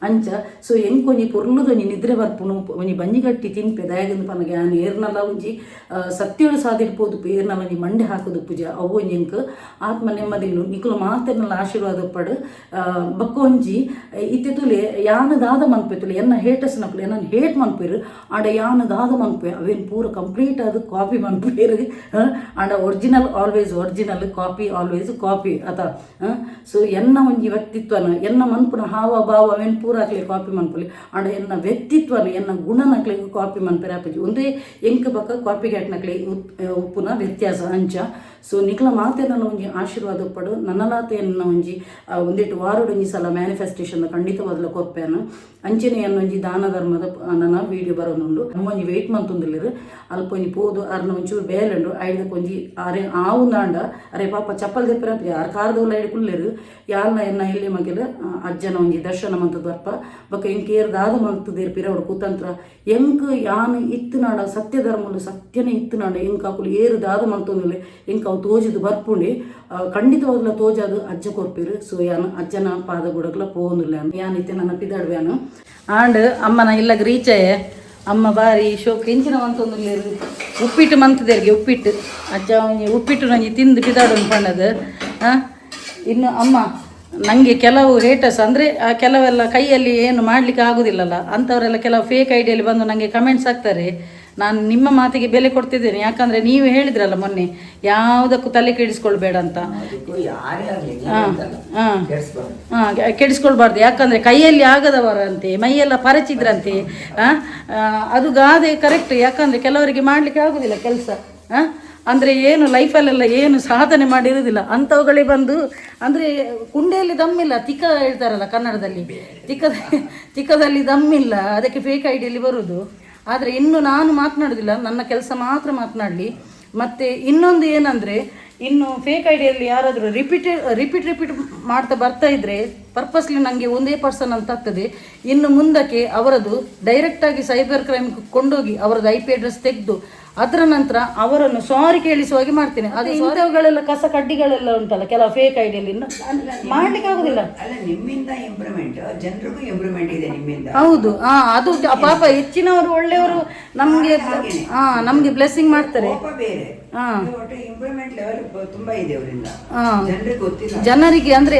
A: ಅಂಚ ಸೊ ಎಂಕೊಂಜಿ ಪೊರ್ಲುದೊಂಜಿ ನಿದ್ರೆ ಬರ್ಪುಂಡು, ಒಂಜಿ ಬಂಜಿ ಗಟ್ಟಿ ತಿನ್ಪೆ. ದಾಯೆಗಂದ್ ಪನ್ನಗ ಯಾನ್ ಏರ್ನಲ ಒಂಜಿ ಸತ್ಯೋಳು ಸಾದಿಡ್ ಪೋದು ಏರ್ನಲ ಒಂಜಿ ಮಂಡೆ ಹಾಕುದು ಪೂಜೆ. ಅವು ಒಂಜಿ ಎಂಕ್ ಆತ್ಮ ನೆಮ್ಮದಿ. ನಿಕುಲು ಮಾತೆರ್ನಲ ಆಶೀರ್ವಾದ ಉಪ್ಪಡ್. ಬೊಕ್ಕ ಒಂಜಿ ಇಜ್ಜಿ. ಇತ್ತೆ ತೂಲೆ, ಯಾನ್ ದಾದ ಮನ್ಪೆ ತೂಲೆ, ಎನ್ನ ಹೇಟಸ್ ನಕುಲು ಎನ್ನನ್ ಹೇಟ್ ಮನ್ಪೆರ್. ಆಂಡ ಯಾನ್ ದಾದ ಮನ್ಪೆ ಅವೇನ್ ಪೂರ ಕಂಪ್ಲೀಟ್ ಆದ್ ಕಾಪಿ ಮನ್ಪೆರ್. ಆಂಡ original always original, copy always copy ಅತ? ಸೊ ಎನ್ನ ಒಂಜಿ ವ್ಯಕ್ತಿತ್ವನ, ಎನ್ನ ಮನ್ಪುನ ಹಾವ ಭಾವ ಅವೇನ್ ಪೂರ ಅಕ್ಲೆ ಕಾಪಿ ಮನ್ಪೊಲಿ. ಆಂಡ ಎನ್ನ ವ್ಯಕ್ತಿತ್ವನ, ಎನ್ನ ಗುಣನಕ್ಲೆಗ್ ಕಾಪಿ ಮನ್ಪೆರೆ ಆಪುಜಿ. ಒಂದೇ ಎಂಕ್ ಬೊಕ್ಕ ಕಾಪಿ ಕ್ಯಾಟ್ನಕ್ಲೆ ಉಪ್ಪುನ ವ್ಯತ್ಯಾಸ ಅಂಚ. ಸೊ ನಿಕ್ಲ ಮಾತೆರ್ನಲ ಒಂಜಿ ಆಶೀರ್ವಾದ ಉಪ್ಪಡು. ನನಲಾತ ಎನ್ನ ಒಂಜಿ ಒಂದೆಟ್ ವಾರಡ್ ಒಂಜಿ ಸಲ ಮ್ಯಾನಿಫೆಸ್ಟೇಷನ್ ಖಂಡಿತವಾದ್ಲ ಕೊರ್ಪೇನು. ಅಂಚೆನೆ ಎನ್ನೊಂಜಿ ದಾನ ಧರ್ಮದ ನನ ವೀಡಿಯೋ ಬರೋದುಂಡು. ಒಂಜಿ ವೆಯ್ಟ್ ಮಂತೊಂದುಲ್ಲೆರ್. ಅಲ್ಪ ಒಂಜಿ ಪೋದು ಅರ್ನ ಒಂಚೂರು ಬೇಲೆ ಉಂಡು. ಐಡ್ದಕ್ಕೆ ಒಂಜಿ ಆರೆ ಆವುಂದಾಂಡ ಅರೆ ಪಾಪ ಚಪ್ಪಲ್ ದೆಪ್ಪರ, ಯಾರ್ ಕಾರ್ದೋಲ ಐಡ್ ಕುಲ್ಲೆರ್. ಯಾಲ್ನ ಎನ್ನ ಎಲ್ಯ ಮಗೆಲ್ ಅಜ್ಜನ ಒಂಜಿ ದರ್ಶನ ಮಂತದ್ ಬರ್ಪ. ಬೊಕ್ಕ ಎಂಕ್ ಏರ್ ದಾದ ಮಲ್ತದೇರ್ ಪಿರವಡು ಕುತಂತ್ರ, ಎಂಕ್ ಯಾನ್ ಇತ್ತಿನಾಡ ಸತ್ಯ ಧರ್ಮಲು ಸತ್ಯನೇ ಇತ್ತಿನಾಡ ಎಂಕ್ ಅಕುಲು ಏರು ದಾದ ಮಲ್ತೊಂದುಲ್ಲೆ ಎಂಕ್ ಅವು ತೋಜಿದ್ ಬರ್ಪುಂಡಿ. ಖಂಡಿತವಾಗ್ಲ ತೋಜಾದು ಅಜ್ಜ ಕೊರ್ಪೆರ್. ಸೊ ಯಾನ್ ಅಜ್ಜನ ಪಾದ ಬುಡಕ್ಲ ಪೋವೊಂದುಲ್ಲೆ. ಯಾನ್ ಇತ್ತೆ ನನ್ನ ಪಿದಾಡ್ವ್ಯಾನು. ಆಂಡ್ ಅಮ್ಮನ ಇಲ್ಲಗ್ ರೀಚಯೆ. ಅಮ್ಮ ಬಾರಿ ಶೋಕ್ ಎಂಚಿನ ಮಂತೊಂದುಲ್ಲೆರ್? ಉಪ್ಪಿಟ್ಟು ಮಂತದೇರ್ಗೆ ಉಪ್ಪಿಟ್ಟು. ಅಜ್ಜ ಒಂಜಿ ಉಪ್ಪಿಟ್ಟು ಒಂಜಿ ತಿಂದು ಪಿದಾಡೊಂದು ಪಂಡದು. ಇನ್ನು ಅಮ್ಮ ನನಗೆ ಕೆಲವು ಹೇಟರ್ಸ್ ಅಂದರೆ ಕೆಲವೆಲ್ಲ ಕೈಯಲ್ಲಿ ಏನು ಮಾಡಲಿಕ್ಕೆ ಆಗುದಿಲ್ಲಲ್ಲ, ಅಂಥವರೆಲ್ಲ ಕೆಲವು ಫೇಕ್ ಐಡಿಯಲ್ಲಿ ಬಂದು ನನಗೆ ಕಮೆಂಟ್ಸ್ ಹಾಕ್ತಾರೆ. ನಾನು ನಿಮ್ಮ ಮಾತಿಗೆ ಬೆಲೆ ಕೊಡ್ತಿದ್ದೇನೆ. ಯಾಕಂದರೆ ನೀವು ಹೇಳಿದ್ರಲ್ಲ ಮೊನ್ನೆ, ಯಾವುದಕ್ಕೂ ತಲೆ ಕೆಡಿಸ್ಕೊಳ್ಬೇಡ ಅಂತ.
B: ಅದಕ್ಕೂ ಯಾರೇ ಆಗಲಿ ಅಂತಲ್ಲ, ಕೆಡಿಸ್ಬಾರ್ದು.
A: ಹಾಂ, ಕೆಡಿಸ್ಕೊಳ್ಬಾರ್ದು. ಯಾಕಂದರೆ ಕೈಯಲ್ಲಿ ಆಗದವರಂತೆ ಮೈಯೆಲ್ಲ ಪರಚಿದ್ರಂತೆ. ಅದು ಗಾದೆ ಕರೆಕ್ಟ್. ಯಾಕಂದರೆ ಕೆಲವರಿಗೆ ಮಾಡಲಿಕ್ಕೆ ಆಗುದಿಲ್ಲ ಕೆಲಸ. ಅಂದರೆ ಏನು ಲೈಫಲ್ಲೆಲ್ಲ ಏನು ಸಾಧನೆ ಮಾಡಿರುವುದಿಲ್ಲ, ಅಂಥವುಗಳೇ ಬಂದು, ಅಂದರೆ ಕುಂಡೆಯಲ್ಲಿ ದಮ್ಮಿಲ್ಲ, ತಿಕ್ಕ ಹೇಳ್ತಾರಲ್ಲ ಕನ್ನಡದಲ್ಲಿ, ತಿಕ್ಕದಲ್ಲಿ ದಮ್ಮಿಲ್ಲ, ಅದಕ್ಕೆ ಫೇಕ್ ಐಡಿಯಲ್ಲಿ ಬರುವುದು. ಆದರೆ ಇನ್ನು ನಾನು ಮಾತನಾಡೋದಿಲ್ಲ, ನನ್ನ ಕೆಲಸ ಮಾತ್ರ ಮಾತನಾಡಲಿ. ಮತ್ತು ಇನ್ನೊಂದು ಏನಂದರೆ, ಇನ್ನು ಫೇಕ್ ಐಡಿಯಲ್ಲಿ ಯಾರಾದರೂ repeat repeat repeat ಮಾಡ್ತಾ ಬರ್ತಾ ಇದ್ದರೆ, ಪರ್ಪಸ್ಲಿ ನನಗೆ ಒಂದೇ ಪರ್ಸನ್ ಅಂತ ಆಗ್ತದೆ. ಇನ್ನು ಮುಂದಕ್ಕೆ ಅವರದು ಡೈರೆಕ್ಟಾಗಿ ಸೈಬರ್ ಕ್ರೈಮ್ ಕೊಂಡೋಗಿ ಅವರದ್ದು ಐಪಿ ಅಡ್ರೆಸ್ ತೆಗೆದು ಅದರ ನಂತರ ಅವರನ್ನು ಸಾರಿ ಕೇಳಿಸುವ ಹಾಗೆ ಮಾಡ್ತೇನೆ. ಅದು ಇಂಥವುಗಳೆಲ್ಲ ಕಸ ಕಡ್ಡಿಗಳೆಲ್ಲ ಉಂಟಲ್ಲ ಕೆಲವು ಫೇಕ್ ಐಡಿಯಲ್ಲಿ, ಮಾಡ್ಲಿಕ್ಕೆ ಆಗುದಿಲ್ಲ.
B: ಅಲ್ಲ, ನಿಮ್ಮಿಂದ ಇಂಪ್ರೂವ್ಮೆಂಟ್, ಜನರಿಗೂ ಇಂಪ್ರೂವ್ಮೆಂಟ್ ಇದೆ ನಿಮ್ಮಿಂದ.
A: ಹೌದು, ಅದು ಪಾಪ ಹೆಚ್ಚಿನವರು ಒಳ್ಳೆಯವರು ನಮಗೆ ನಮಗೆ ಬ್ಲೆಸ್ಸಿಂಗ್ ಮಾಡ್ತಾರೆ.
B: ಕೋಪ ಬೇರೆ. ಒಟ್ಟು ಇಂಪ್ರೂವ್ಮೆಂಟ್ ಲೆವೆಲ್ ತುಂಬಾ ಇದೆ ಅವರಿಂದ. ಜನರಿಗೆ ಗೊತ್ತಿಲ್ಲ.
A: ಜನರಿಗೆ ಅಂದ್ರೆ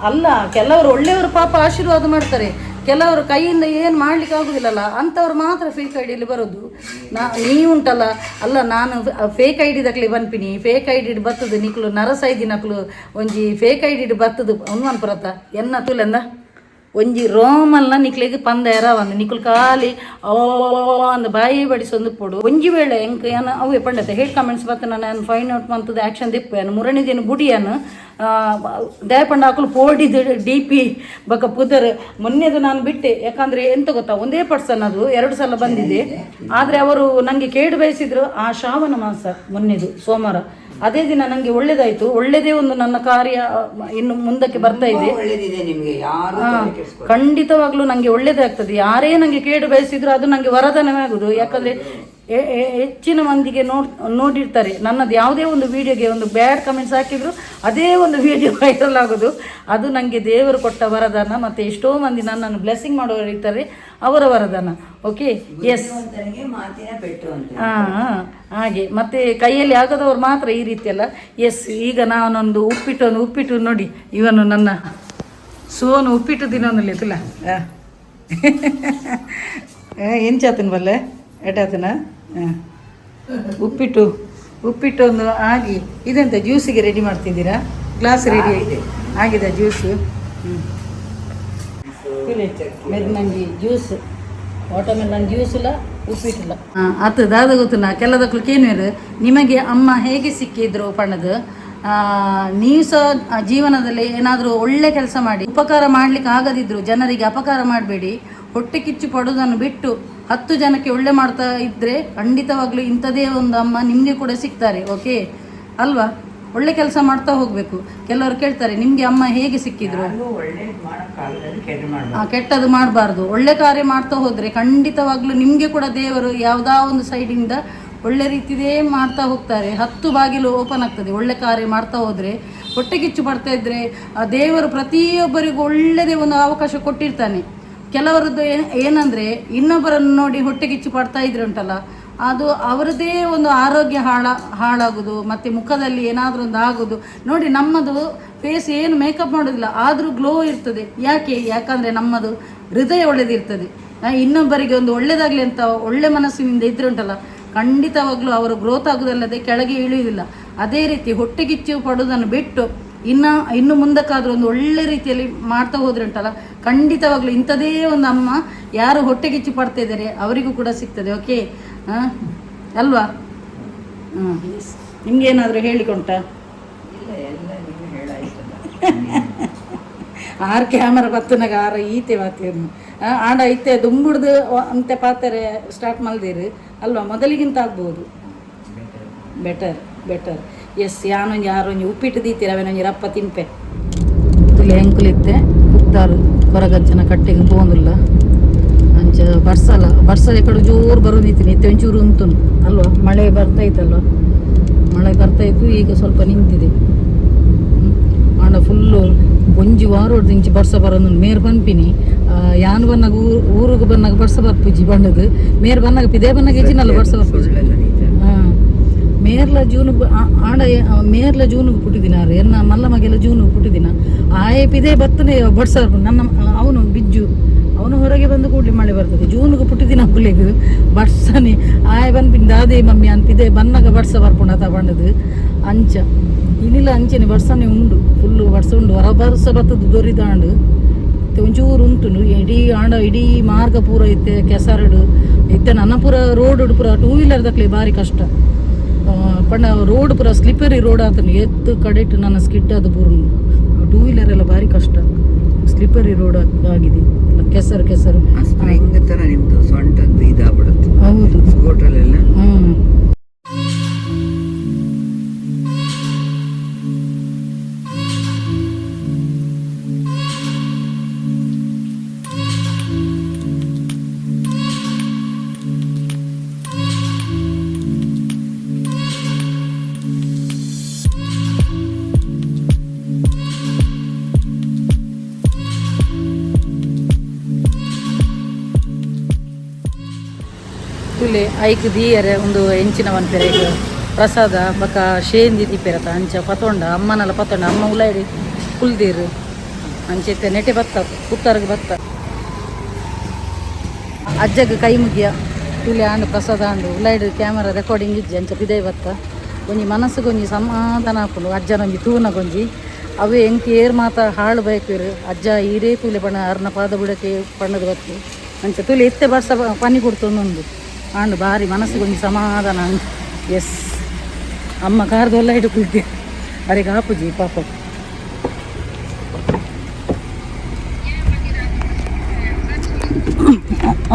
A: ಅಲ್ಲ, ಕೆಲವರು ಒಳ್ಳೆಯವರು ಪಾಪ ಆಶೀರ್ವಾದ ಮಾಡ್ತಾರೆ. ಕೆಲವರು ಕೈಯಿಂದ ಏನು ಮಾಡ್ಲಿಕ್ಕೆ ಆಗುದಿಲ್ಲಲ್ಲ, ಅಂಥವ್ರು ಮಾತ್ರ ಫೇಕ್ ಐಡಿಯಲ್ಲಿ ಬರೋದು. ನೀವುಂಟಲ್ಲ, ಅಲ್ಲ, ನಾನು ಫೇಕ್ ಐಡಿ ದಕ್ಲೆ ಬನ್ಪಿನಿ. ಫೇಕ್ ಐಡಿ ಬರ್ತದೆ ನಿಕ್ಲು ನರಸೈದಿ ನಕ್ಲು ಒಂಜಿ ಫೇಕ್ ಐಡಿ ಬರ್ತದೆ ಉನ್ಮನ್ಪುರತ ಎನ್ನ ತುಲೆಂದ ಒಂಜಿ ರೋಮಲ್ನ ನಿಕ್ಲೆಗ್ ಪಂದೇರ ಒಂದು ನಿಕುಲ್ ಖಾಲಿ ಓ ಅಂದ್ ಬಾಯಿ ಬಡಿಸೊಂದು ಪೊಡು. ಒಂಜಿ ವೇಳೆ ಎಂಕ್ ಯಾನ್ ಅವೇ ಪಂಡತೆ ಹೇಟ್ ಕಮೆಂಟ್ಸ್ ಬತ್ತ ನಾನು ಫೈಂಡ್ ಔಟ್ ಮಂತದ ಆಕ್ಷನ್ ದಿಪ್ಪು ಮುರಣಿ ದಿನ ಬುಡಿಯನ್ ದಯಪಂಡ ಅಕುಲು ಪೋಡಿದ ಡಿಪಿ ಬೊಕ ಪುದರ್. ಮೊನ್ನೆದು ನಾನು ಬಿಟ್ಟೆ. ಯಾಕಂದ್ರೆ ಎಂತ ಗೊತ್ತಾ, ಒಂದೇ ಪರ್ಸನ್ ಅದು ಎರಡು ಸಲ ಬಂದಿದೆ. ಆದರೆ ಅವರು ನನಗೆ ಕೇಡು ಬಯಸಿದ್ರು. ಆ ಶ್ರಾವಣ ಮಾಸ ಮೊನ್ನೆದು ಸೋಮವಾರ, ಅದೇ ದಿನ ನನಗೆ ಒಳ್ಳೇದಾಯ್ತು. ಒಳ್ಳೆದೇ ಒಂದು ನನ್ನ ಕಾರ್ಯ ಇನ್ನು ಮುಂದಕ್ಕೆ ಬರ್ತಾ ಇದೆ.
B: ತುಂಬಾ ಒಳ್ಳೇದಿದೆ ನಿಮ್ಗೆ, ಯಾರು ತಲೆ ಕೆಡಿಸ್ಕೊಲ್ಲ.
A: ಖಂಡಿತವಾಗ್ಲೂ ನನಗೆ ಒಳ್ಳೇದೇ ಆಗ್ತದೆ. ಯಾರೇ ನನಗೆ ಕೇಡು ಬಯಸಿದ್ರು ಅದು ನನಗೆ ವರದಾನವೇ ಆಗುದು. ಯಾಕಂದ್ರೆ ಹೆಚ್ಚಿನ ಮಂದಿಗೆ ನೋಡಿರ್ತಾರೆ. ನನ್ನದು ಯಾವುದೇ ಒಂದು ವಿಡಿಯೋಗೆ ಒಂದು ಬ್ಯಾಡ್ ಕಮೆಂಟ್ಸ್ ಹಾಕಿದ್ರು ಅದೇ ಒಂದು ವಿಡಿಯೋ ವೈರಲ್ ಆಗೋದು. ಅದು ನನಗೆ ದೇವರು ಕೊಟ್ಟ ವರದಾನ. ಮತ್ತು ಎಷ್ಟೋ ಮಂದಿ ನನ್ನನ್ನು ಬ್ಲೆಸ್ಸಿಂಗ್ ಮಾಡೋರು ಇರ್ತಾರೆ, ಅವರ ವರದಾನ. Okay, S.
B: ಬುದ್ಧಿವಂತನಿಗೆ ಮಾತಿನ ಪೆಟ್ಟು ಅಂತ.
A: ಹಾಂ, ಹಾಗೆ. ಮತ್ತೆ ಕೈಯಲ್ಲಿ ಆಗದವರು ಮಾತ್ರ ಈ ರೀತಿಯಲ್ಲ. ಎಸ್, ಈಗ ನಾನೊಂದು ಉಪ್ಪಿಟ್ಟು, ಒಂದು ಉಪ್ಪಿಟ್ಟು ನೋಡಿ. ಇವನು ನನ್ನ ಸೋನು ಉಪ್ಪಿಟ್ಟು ತಿನ್ನೊಂದಿಲ್ಲ ತುಲ ಎಂಚಾತನ ಬಲ್ಲೆ ಎಟಾತನ. ಹಾಂ, ಉಪ್ಪಿಟ್ಟು ಉಪ್ಪಿಟ್ಟು ಒಂದು ಆಗಿ. ಇದೆಂತ ಜ್ಯೂಸಿಗೆ ರೆಡಿ ಮಾಡ್ತಿದ್ದೀರಾ? ಗ್ಲಾಸ್ ರೆಡಿ
B: ಆಗಿದೆ.
A: ಆಗಿದೆ ಜ್ಯೂಸು. ಹ್ಞೂ, ಮೆದ್ನಂಜಿ juice, watermelon juice ಇಲ್ಲ, ಉಪ್ಪಿಟ್ಟಿಲ್ಲ. ಹಾಂ, ಆತು ದಾದ ಗೊತ್ತು ಕೆಲದಕ್ಲು ಕೇನುವೇರು ನಿಮಗೆ ಅಮ್ಮ ಹೇಗೆ ಸಿಕ್ಕಿದ್ರು ಪಣದು. ನೀವು ಸಹ ಜೀವನದಲ್ಲಿ ಏನಾದರೂ ಒಳ್ಳೆ ಕೆಲಸ ಮಾಡಿ. ಉಪಕಾರ ಮಾಡಲಿಕ್ಕೆ ಆಗದಿದ್ರು ಜನರಿಗೆ ಅಪಕಾರ ಮಾಡಬೇಡಿ. ಹೊಟ್ಟೆ ಕಿಚ್ಚು ಪಡೋದನ್ನು ಬಿಟ್ಟು 10 ಜನಕ್ಕೆ ಒಳ್ಳೆ ಮಾಡ್ತಾ ಇದ್ದರೆ ಖಂಡಿತವಾಗ್ಲೂ ಇಂಥದೇ ಒಂದು ಅಮ್ಮ ನಿಮಗೆ ಕೂಡ ಸಿಗ್ತಾರೆ. ಓಕೆ ಅಲ್ವಾ? ಒಳ್ಳೆ ಕೆಲಸ ಮಾಡ್ತಾ ಹೋಗಬೇಕು. ಕೆಲವರು ಕೇಳ್ತಾರೆ, ನಿಮಗೆ ಅಮ್ಮ ಹೇಗೆ ಸಿಕ್ಕಿದ್ರು?
B: ಯಾರಿಗೂ ಒಳ್ಳೇದ್ ಮಾಡಕ್ಕಾಗದ್ರೆ ಕೆಟ್ಟ ಮಾಡ್ಬಾರ್ದು.
A: ಕೆಟ್ಟದ್ದು ಮಾಡಬಾರ್ದು. ಒಳ್ಳೆ ಕಾರ್ಯ ಮಾಡ್ತಾ ಹೋದರೆ ಖಂಡಿತವಾಗ್ಲೂ ನಿಮಗೆ ಕೂಡ ದೇವರು ಯಾವುದಾ ಒಂದು ಸೈಡಿಂದ ಒಳ್ಳೆ ರೀತಿದೇ ಮಾಡ್ತಾ ಹೋಗ್ತಾರೆ. 10 ಬಾಗಿಲು ಓಪನ್ ಆಗ್ತದೆ ಒಳ್ಳೆ ಕಾರ್ಯ ಮಾಡ್ತಾ ಹೋದರೆ. ಹೊಟ್ಟೆಕಿಚ್ಚು ಪಡ್ತಾ ಇದ್ದರೆ ಆ ದೇವರು ಪ್ರತಿಯೊಬ್ಬರಿಗೂ ಒಳ್ಳೆಯದೇ ಒಂದು ಅವಕಾಶ ಕೊಟ್ಟಿರ್ತಾನೆ. ಕೆಲವರದ್ದು ಏನಂದರೆ ಇನ್ನೊಬ್ಬರನ್ನು ನೋಡಿ ಹೊಟ್ಟೆಕಿಚ್ಚು ಪಡ್ತಾ ಇದ್ರೆ ಉಂಟಲ್ಲ, ಅದು ಅವರದೇ ಒಂದು ಆರೋಗ್ಯ ಹಾಳಾಗೋದು, ಮತ್ತು ಮುಖದಲ್ಲಿ ಏನಾದರೂ ಒಂದು ಆಗೋದು. ನೋಡಿ, ನಮ್ಮದು ಫೇಸ್ ಏನು ಮೇಕಪ್ ಮಾಡೋದಿಲ್ಲ, ಆದರೂ ಗ್ಲೋ ಇರ್ತದೆ. ಯಾಕೆ? ಯಾಕಂದರೆ ನಮ್ಮದು ಹೃದಯ ಒಳ್ಳೆದಿರ್ತದೆ. ಇನ್ನೊಬ್ಬರಿಗೆ ಒಂದು ಒಳ್ಳೆಯದಾಗಲಿ ಅಂತ ಒಳ್ಳೆ ಮನಸ್ಸಿನಿಂದ ಇದ್ರೆ ಉಂಟಲ್ಲ, ಖಂಡಿತವಾಗ್ಲೂ ಅವರು ಗ್ರೋತ್ ಆಗೋದಲ್ಲದೆ ಕೆಳಗೆ ಇಳಿಯುವುದಿಲ್ಲ. ಅದೇ ರೀತಿ ಹೊಟ್ಟೆಗಿಚ್ಚು ಪಡೋದನ್ನು ಬಿಟ್ಟು ಇನ್ನು ಮುಂದಕ್ಕಾದರೂ ಒಂದು ಒಳ್ಳೆ ರೀತಿಯಲ್ಲಿ ಮಾಡ್ತಾ ಹೋದ್ರೆ ಉಂಟಲ್ಲ, ಖಂಡಿತವಾಗ್ಲೂ ಇಂಥದೇ ಒಂದು ಅಮ್ಮ ಯಾರು ಹೊಟ್ಟೆಗಿಚ್ಚು ಪಡ್ತಾ ಇದ್ದಾರೆ ಅವರಿಗೂ ಕೂಡ ಸಿಗ್ತದೆ. ಓಕೆ, ಹಾಂ ಅಲ್ವಾ? ಹಾಂ, ಎಸ್. ನಿಮಗೇನಾದರೂ ಹೇಳಿಕೊಂಟ?
B: ಇಲ್ಲ, ಎಲ್ಲ ನೀವು ಹೇಳಾಯ್ತಲ್ಲ.
A: ಆರು ಕ್ಯಾಮರಾ ಬತ್ತನಾಗ ಆರು ಈತೆ ಬಾತೇರು ಆಂಡ ಇತ್ತೆ ದುಂಬುಡ್ದು ಅಂತೆ ಪಾತೆರೆ ಸ್ಟಾರ್ಟ್ ಮಲ್ದಿರು ಅಲ್ವಾ? ಮೊದಲಿಗಿಂತ ಆಗ್ಬೋದು better better. S, ಯಾನೊಂಜಿ ಆರೊಂಜಿ ಉಪ್ಪಿಟ್ಟು ದೀತೀರ, ಅವೇನೊಂಜಿ ರಪ್ಪ ತಿನ್ಪೆ. ತುಲೆ ಎಂಕುಲಿತ್ತೆ ಕುತ್ತಾರು ಕೊರಗಜ್ಜನ ಕಟ್ಟೆಗೆ ಪೋಂದುಲ್ಲ. ಅಂಚ ಬರ್ಸಲ್ಲ, ಬರ್ಸದ ಕಡೆ ಜೋರು ಬರೋದಿತ್ತೀನಿ. ಇತ್ತೆ ಒಂಚೂರು ಉಂಟು ಅಲ್ವಾ? ಮಳೆ ಬರ್ತಾ ಇತ್ತಲ್ವ? ಮಳೆ ಬರ್ತಾ ಇತ್ತು, ಈಗ ಸ್ವಲ್ಪ ನಿಂತಿದೆ. ಆಂಡ ಫುಲ್ಲು ಒಂಜಿ ವಾರ ಇಂಚಿ ಬರ್ಸ ಬರೋದು. ಮೇರ್ ಪನ್ಪಿನಿ, ಯಾನ್ ಬನ್ನಾಗ ಊರಿಗೆ ಬನ್ನಾಗ ಬರ್ಸ ಬರ್ಪುಜಿ ಬಂಡದು. ಮೇರ್ ಬನ್ನಾಗ ಪಿದೇ ಬನ್ನಾಗ ಇಜ್ಜಿನಲ್ಲ ಬರ್ಸ ಬರ್ಪುಜಿ.
B: ಸುಳ್ಳೆಲ್ಲ ನಿಜ.
A: ಹಾಂ, ಮೇರ್ಲ ಜೂನ್ ಆಂಡ ಮೇರ್ಲ ಜೂನ್ಗೆ ಪುಟ್ಟಿದಿನ ಆರು. ಎನ್ನ ಮಲ್ಲ ಮಗೆಲ್ಲ ಜೂನ್ಗೆ ಪುಟ್ಟಿದಿನ. ಆಯೆ ಪಿದೇ ಬತ್ತನೆ ಬಡ್ಸ ನನ್ನ ಅವನು ಬಿಜ್ಜು ಅವನು ಹೊರಗೆ ಬಂದು ಕೂಡಲೇ ಮಳೆ ಬರ್ತದೆ. ಜೂನ್ಗೆ ಪುಟ್ಟಿದಿನ ಕುಲೆಗ್ ಬಡ್ಸನೆ ಆಯೆ ಬಂದು ದಾದೆ ಮಮ್ಮಿ ಅನ್ಪಿದೆ ಬನ್ನಾಗ ಬಡ್ಸ ಬರ್ಪುಂಡ ಆತ ಬಂಡದು. ಅಂಚ ಇನಿಲ ಅಂಚನೆ ಬಡ್ಸನೆ ಉಂಡು, ಫುಲ್ಲು ಬಡ್ಸ ಉಂಡು. ಹೊರ ಬರ್ಸ ಬತ್ತದ ದೊರಿದಾಂಡು ಒಂಚೂರು ಉಂಟು. ಇಡೀ ಆಂಡ ಇಡೀ ಮಾರ್ಗ ಪೂರ ಇತ್ತೆ ಕೆಸರಡು ಇತ್ತೆ. ನನ್ನ ಪೂರ ರೋಡ್ ಪೂರ ಟೂ ವೀಲರ್ ದಕ್ಲೆ ಭಾರಿ ಕಷ್ಟ. ಪಂಡ ರೋಡ್ ಪೂರ ಸ್ಲಿಪ್ಪರಿ ರೋಡ್ ಆತನು. ಎತ್ತು ಕಡೆಟ್ ನನ್ನ ಸ್ಕಿಡ್ ಅದು ಪೂರ. ಟೂ ವೀಲರ್ ಎಲ್ಲ ಭಾರಿ ಕಷ್ಟ, ಸ್ಲಿಪ್ಪರಿ ರೋಡ್ ಆಗಿದೆ ಎಲ್ಲ, ಕೆಸರು ಕೆಸರು.
B: ಆ ಸ್ಪ್ರಿಂಗ್ ತರ ನಿಮ್ದು ಸೊಂಟದ್ದು ಇದಾಗ್ಬಿಡುತ್ತೆ.
A: ಹೌದು.
B: ಸ್ಕೂಟ್ರಲ್ಲೆಲ್ಲ.
A: ಹ್ಮ್. ತುಲೆ ಐಕ್ ದೀಯರೆ ಒಂದು ಎಂಚಿನ ಪನ್ಪೆರೆ ಪ್ರಸಾದ ಬೊಕ ಶೇಂದಿ ದೀಪೆರತ. ಅಂಚ ಪತೊಂಡ ಅಮ್ಮನಲ್ಲ ಪತೊಂಡ ಅಮ್ಮ ಉಲಾಯಿಡಿ ಕುಲ್ದೀರು. ಅಂಚ ಇತ್ತೆ ನೆಟೆ ಬತ್ತ ಪುತ್ತರ್ಗ್ ಬತ್ತ ಅಜ್ಜಗ್ ಕೈ ಮುಗಿಯ. ತುಲೆ ಆಂಡ್ ಪ್ರಸಾದ ಆಂಡು. ಉಲಾಯಿಡ್ ಕ್ಯಾಮರಾ ರೆಕಾರ್ಡಿಂಗ್ ಇಜ್ಜಿ. ಅಂಚ ಪಿದೈ ಬತ್ತ. ಒಂಜಿ ಮನಸ್ಸುಗೊಂಜಿ ಸಮಾಧಾನ ಆಪುಂಡು ಅಜ್ಜನೊಂಜಿ ತೂನಗೊಂಜಿ. ಅವೇ ಎಂಕ್ ಏರ್ ಮಾತ ಹಾಳು ಬಯಕೇರು ಅಜ್ಜ ಈರೇ ತೂಲೆ ಪಣ ಅರ್ನ ಪಾದ ಬುಡಕ್ಕೆ ಪಣ್ಣದ ಬತ್ತು. ಅಂಚ ತುಲೆ ಇತ್ತೆ ಬರ್ಸ ಪನಿ ಕೊಡ್ತೊಂದೊಂದು ಆಂಡು. ಭಾರಿ ಮನಸ್ಸಿಗೊಂಜಿ ಸಮಾಧಾನ ಆಂಡ್. ಎಸ್, ಅಮ್ಮ ಕಾರ್ದೊಲ್ಲ ಇಟ್ಟು ಕುಲ್ತೆ ಅರೆಗೆ ಆಪುಜಿ ಪಾಪ.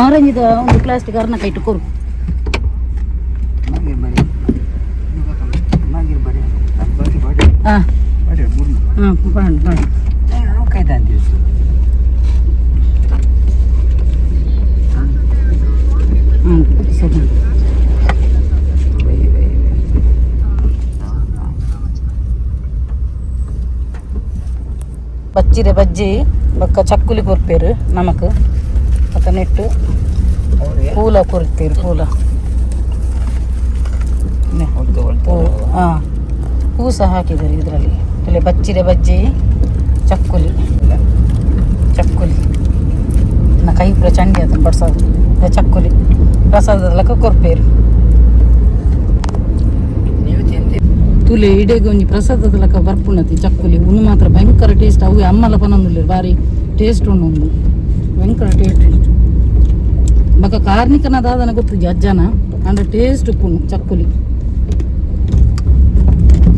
A: ಆರೆಂಜಿದ ಒಂದು ಪ್ಲಾಸ್ಟಿಕ್ ಅರ್ನ ಕೈಟು ಕೊರು.
B: ಮಾಗಿರ್ ಬರಿ ಮಾಗಿರ್ ಬರಿ ಬರಿ ಬಡಿ.
A: ಹಾಂ.
B: ಬಡಿ ಬುರ್ನು.
A: ಹಾಂ, ಬಾಂಡ್ ಬಾಂಡ್.
B: ಕೈದಾಂತಿ.
A: ಹಾಂ, ಸರಿ.
B: By by by.
A: ಬಚ್ಚಿರೆ ಬಜ್ಜಿ ಬೊಕ್ಕ ಚಕ್ಕುಲಿ ಕೊರ್ಪೇರು ನಮಕ್. ಬೊಕ್ಕ ನೆಟ್ಟು
B: ಅವ್ರಿಗೆ
A: ಪೂಲ ಕೊರ್ತೀರು, ಪೂಲ.
B: ಹೊಲ್ತು ಹೊಲ್ತು.
A: ಹೂ, ಹಾಂ, ಹೂ ಸಹ ಹಾಕಿದ್ದಾರೆ ಇದರಲ್ಲಿ. ಇಲ್ಲಿ ಬಚ್ಚಿರೆ ಬಜ್ಜಿ, ಚಕ್ಕುಲಿ. ಚಕ್ಕುಲಿ ನನ್ನ ಕೈ ಪೂರ ಚಂಡಿ ಅದನ್ನು ಪ್ರಸಾದ. ಚಕ್ಕುಲಿ ಪ್ರಸಾದದ ಲೆಕ್ಕ ಕೊರ್ಪೇರು.
B: ನೀವು ತಿಂದಿ.
A: ತುಲೆ ಇಡೆಗೆ ಒಂಜಿ ಪ್ರಸಾದದ ಲೆಕ್ಕ ಬರ್ಪುಂಡತಿ ಚಕ್ಕುಲಿ. ಉಂದು ಮಾತ್ರ ಭಯಂಕರ ಟೇಸ್ಟ್. ಅವು ಅಮ್ಮಲ ಪನೊಂದುಲ್ಲೆರ್, ಬಾರಿ ಟೇಸ್ಟ್ ಉಂಡು ಉಂದು, ಭಯಂಕರ ಟೇಸ್ಟ್ ಉಂಟು. ಬೊಕ ಕಾರ್ನಿಕನ ದಾದನ ಗೊತ್ತುಜಿ ಅಜ್ಜನ, ಅಂಡ ಟೇಸ್ಟ್ ಉಪ್ಪುಂಡು ಚಕ್ಕುಲಿ.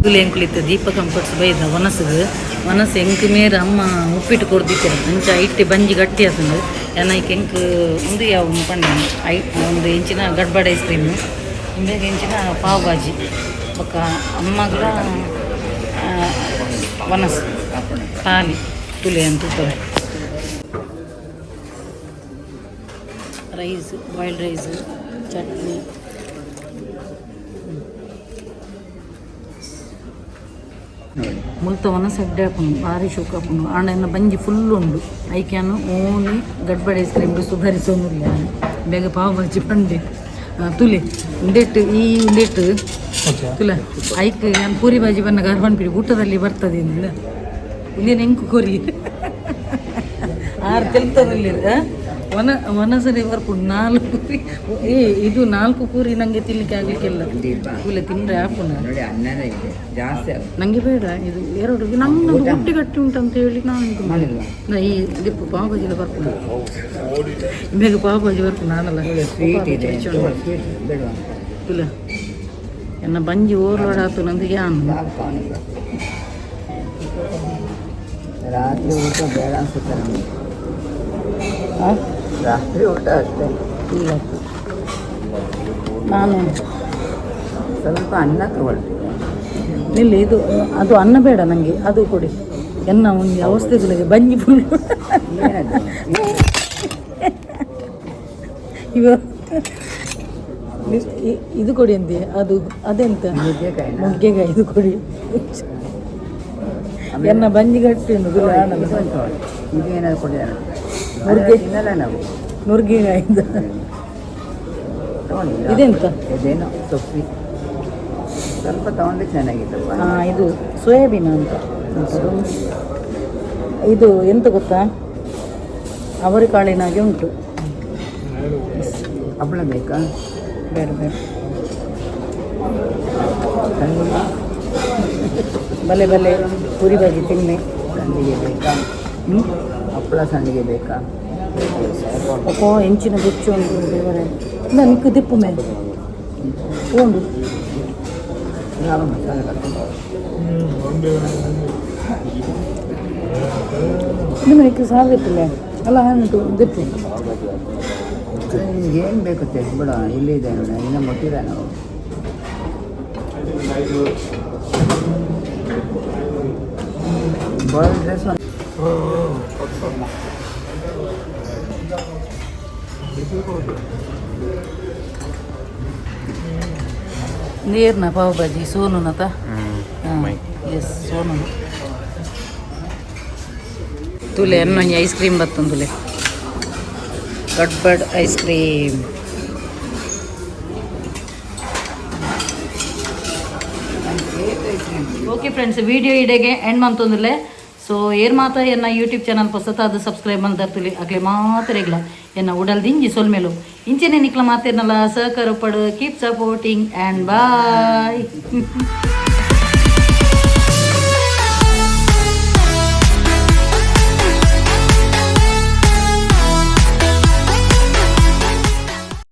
A: ತುಲೆ ಎಂಕುಲಿತ್ತು ದೀಪ ಕಂಫರ್ಟ್ಸ್ ಬೈದ ವನಸುಗು. ವನಸು ಎಂಕ್ ಮೇರ್ ಅಮ್ಮ ಉಪ್ಪಿಟ್ಟು ಕೊರ್ದಿತ್ತೆರ್. ಅಂಚ ಇಟ್ಟೆ ಬಂಜಿ ಗಟ್ಟಿ ಆತುಂಡು. ಎನೈಕ್ ಎಂಕ್ ಉಂದು ಯಾವ ಪಂಡ I ಒಂದು ಎಂಚಿನ ಗಡ್ಬಡ್ ಐಸ್ ಕ್ರೀಮ್, ಇಂಬೆಗ್ ಎಂಚಿನ ಪಾವ್ ಭಾಜಿ, ಬೊಕ್ಕ ಅಮ್ಮಗ್ಲ ವನಸು ತಾಲಿ. ತುಲೆ ಅಂತ ತೂಪರೆ rice, boiled rice, chutney.
B: ನೋಡಿ.
A: ಮುಲ್ತ ವನಸ್ ಎಡ್ಡೆ ಆಪುಂಡು, ಬಾರಿ ಶೋಕು ಆಪುಂಡು. ಆಂಡ ಎನ್ನ ಬಂಜಿ ಫುಲ್ ಉಂಡು. ಐಕ್ಯಾನು ಓನ್ಲಿ ಗಡ್ಬಡ್ ಐಸ್ ಕ್ರೀಮ್ ಸುಧಾರಿಸೋದಿಲ್ಲ. ಬೇಗ ಪಾವ್ ಭಾಜಿ ಪಂಡೆ. ತುಲೆ ಉಂದೆಟ್ಟು ಈ ಉಂದೆಟ್ಟು ತುಲ ಐಕ್ ನಾನು ಪೂರಿ ಬಾಜಿ ಬನ್ನ ಗಾರ್ಬನ್ ಊಟದಲ್ಲಿ ಬರ್ತದೆ ಇಂದ ಉಂದೇನು ಎಂಕು ಕೊರಿ ಆರು ತೆಲ್ತದಲ್ಲಿ ಒನ ಒನಸರಿ ಬರ್ಪುಂಡು ನಾಲ್ಕು ಪೂರಿ. ಏ, ಇದು ನಾಲ್ಕು ಪೂರಿ ನಂಗೆ ತಿನ್ಲಿಕ್ಕೆ ಆಗ್ಲಿಕ್ಕಿಲ್ಲ.
B: ದೀಪ.
A: ತುಲೆ ತಿಂದ್ರೆ ಆಪುನ.
B: ನೋಡಿ, ಅನ್ನನೇ ಇದೆ ಜಾಸ್ತಿ ಆಗುತ್ತೆ.
A: ನಂಗೆ ಬೇಡ ಇದು ಎರಡು. ನಮ್ಮದು ಹೊಟ್ಟೆ ಗಟ್ಟಿ ಉಂಟಂತ ಹೇಳಿ ನಾನು ಇದು
B: ಮಾಡಿಲ್ವಾ?
A: ನಾ ಈ ದಿಪ್ಪು ಪಾವ್ ಭಾಜಿ ಬರ್ಪುಂಡು. ಬೇಗ ಪಾವ್ ಭಾಜಿ ಬರ್ಪುಂಡು ನಾನಲ್ಲ.
B: ಸ್ವೀಟ್ ಇದೆ, ಸ್ವೀಟ್ ಬೇಡವಾ?
A: ತುಲ, ಎನ್ನ ಬಂಜಿ ಓರ್ಲೋಡ್ ಆತು ನಂದು ಯಾನ್.
B: ಸಾಕು ಅವನಿಗೆ. ರಾತ್ರಿ ಊಟ ಬೇಡ ಅನ್ಸುತ್ತೆ ನಮಗೆ.
A: ಆ?
B: ರಾತ್ರಿ ಊಟ ಅಷ್ಟೇ.
A: ಇಲ್ಲ, ನಾನು
B: ಸ್ವಲ್ಪ ಅನ್ನ ತಗೊಳ್ತೀವಿ.
A: ಇಲ್ಲಿ ಇದು ಅದು ಅನ್ನ ಬೇಡ ನನಗೆ, ಅದು ಕೊಡಿ. ಎನ್ನ ಒಂದು ಅವಸ್ಥೆಗಳಿಗೆ ಬಂಜಿ ಫುಲ್.
B: ಏನದು?
A: ಇವ ಇದು ಕೊಡಿ ಅಂದೆ, ಅದು ಅದೆಂತ?
B: ನುಗ್ಗೆಕಾಯಿನ?
A: ನುಗ್ಗೆಕಾಯಿ ಇದು ಕೊಡಿ. ಎನ್ನ ಬಂಜಿ ಗಟ್ಟಿ ಉಂಟು ಗುರು ಆನಲ್ಲ.
B: ಇದೊಂದು ತಗೊಳ್ಳಿ. ಇದು ಏನಾದ್ರು ಕೊಟ್ಟಿದ್ದಾರೆ.
A: ನುಗ್ಗೆ.
B: ತಿನ್ನಲ್ಲ ನಾವು.
A: ನುಗ್ಗೆಕಾಯಿಂದ.
B: ತಗೊಳ್ಳಿ.
A: ಇದೆಂತ?
B: ಇದೇನೋ ಸೊಪ್ಪಿ. ಸ್ವಲ್ಪ ತಗೊಂಡ್ರೆ ಚೆನ್ನಾಗಿತ್ತಪ್ಪ.
A: ಆ, ಇದು ಸೋಯಾಬೀನ್ ಅಂತ ಉಂಟದು. ಇದು ಎಂತ ಗೊತ್ತಾ? ಅವರೆಕಾಳಿನಾಗೆ ಉಂಟು.
B: ಹಪ್ಪಳ ಬೇಕಾ?
A: ಬೇಡ ಬೇಡ.
B: ಸಂಡಿಗೆ?
A: ಬಲೆ ಬಲೆ, ಪೂರಿ ಬಾಜಿ ತಿನ್ನಿ.
B: ಸಂಡಿಗೆ ಬೇಕಾ?
A: ಹ್ಮ್?
B: ಹಪ್ಪಳ ಸಂಡಿಗೆ ಬೇಕಾ?
A: ಅಪ್ಪೋ, ಹೆಂಚಿನ ಗುಚ್ಚು ಉಂಟು ದೇವರೇ. ನಿಕ್ಕು ದಿಪ್ಪು ಮೇಲೆ ಉಂಡು.
B: ಯಾವ ಮಸಾಲೆ ಕರ್ಕೊಂಡು?
A: ನಿಮ್ಮ ನಿಕ್ಕು ಸಾಗುತ್ತಿಲ್ಲ ಅಲ್ಲ ಉಂಟು ದಿಪ್ಪು.
B: ನಿಮ್ಗೆ ಏನು ಬೇಕು ತೆಗ್ದ್ಬಿಡ. ಇಲ್ಲಿ ಇದೆ ನೋಡಿ, ಇನ್ನೂ ಮುಟ್ಟಿಲ್ಲ ನಾವು. ಬಾಯ್ ಡ್ರೆಸ್.
A: ನೀರ್ನ ಪಾವ್ ಭಾಜಿ ಸೋನುನತ. ಎಸ್, ಸೋನು. ತುಲೆ, ಅನ್ನೊಂಜಿ ಐಸ್ ಕ್ರೀಮ್ ಬತ್ತಂದುಲೆ, gadbad ice cream. Okay friends, video ಇಡೆಗೆ ಎಂಡ್ ಮಂತೊಂದುಲ್ಲೆ. ಸೊ ಏರ್ ಮಾತ ಎನ್ನ ಯೂಟ್ಯೂಬ್ ಚಾನಲ್ ಹೊಸತಾದ ಸಬ್ಸ್ಕ್ರೈಬ್ ಮಂತರ್ತುಲಿ ಅಕ್ಲೆ ಮಾತ್ರ ಎನ್ನ ಉಡಲ್ ದಿಂಜಿ ಸೊಲ್ಮೆಲು. ಇಂಚೆನೆ ನಿಕ್ಲ ಮಾತೇನಲ್ಲ ಸಹಕಾರ ಪಡು. Keep supporting and bye.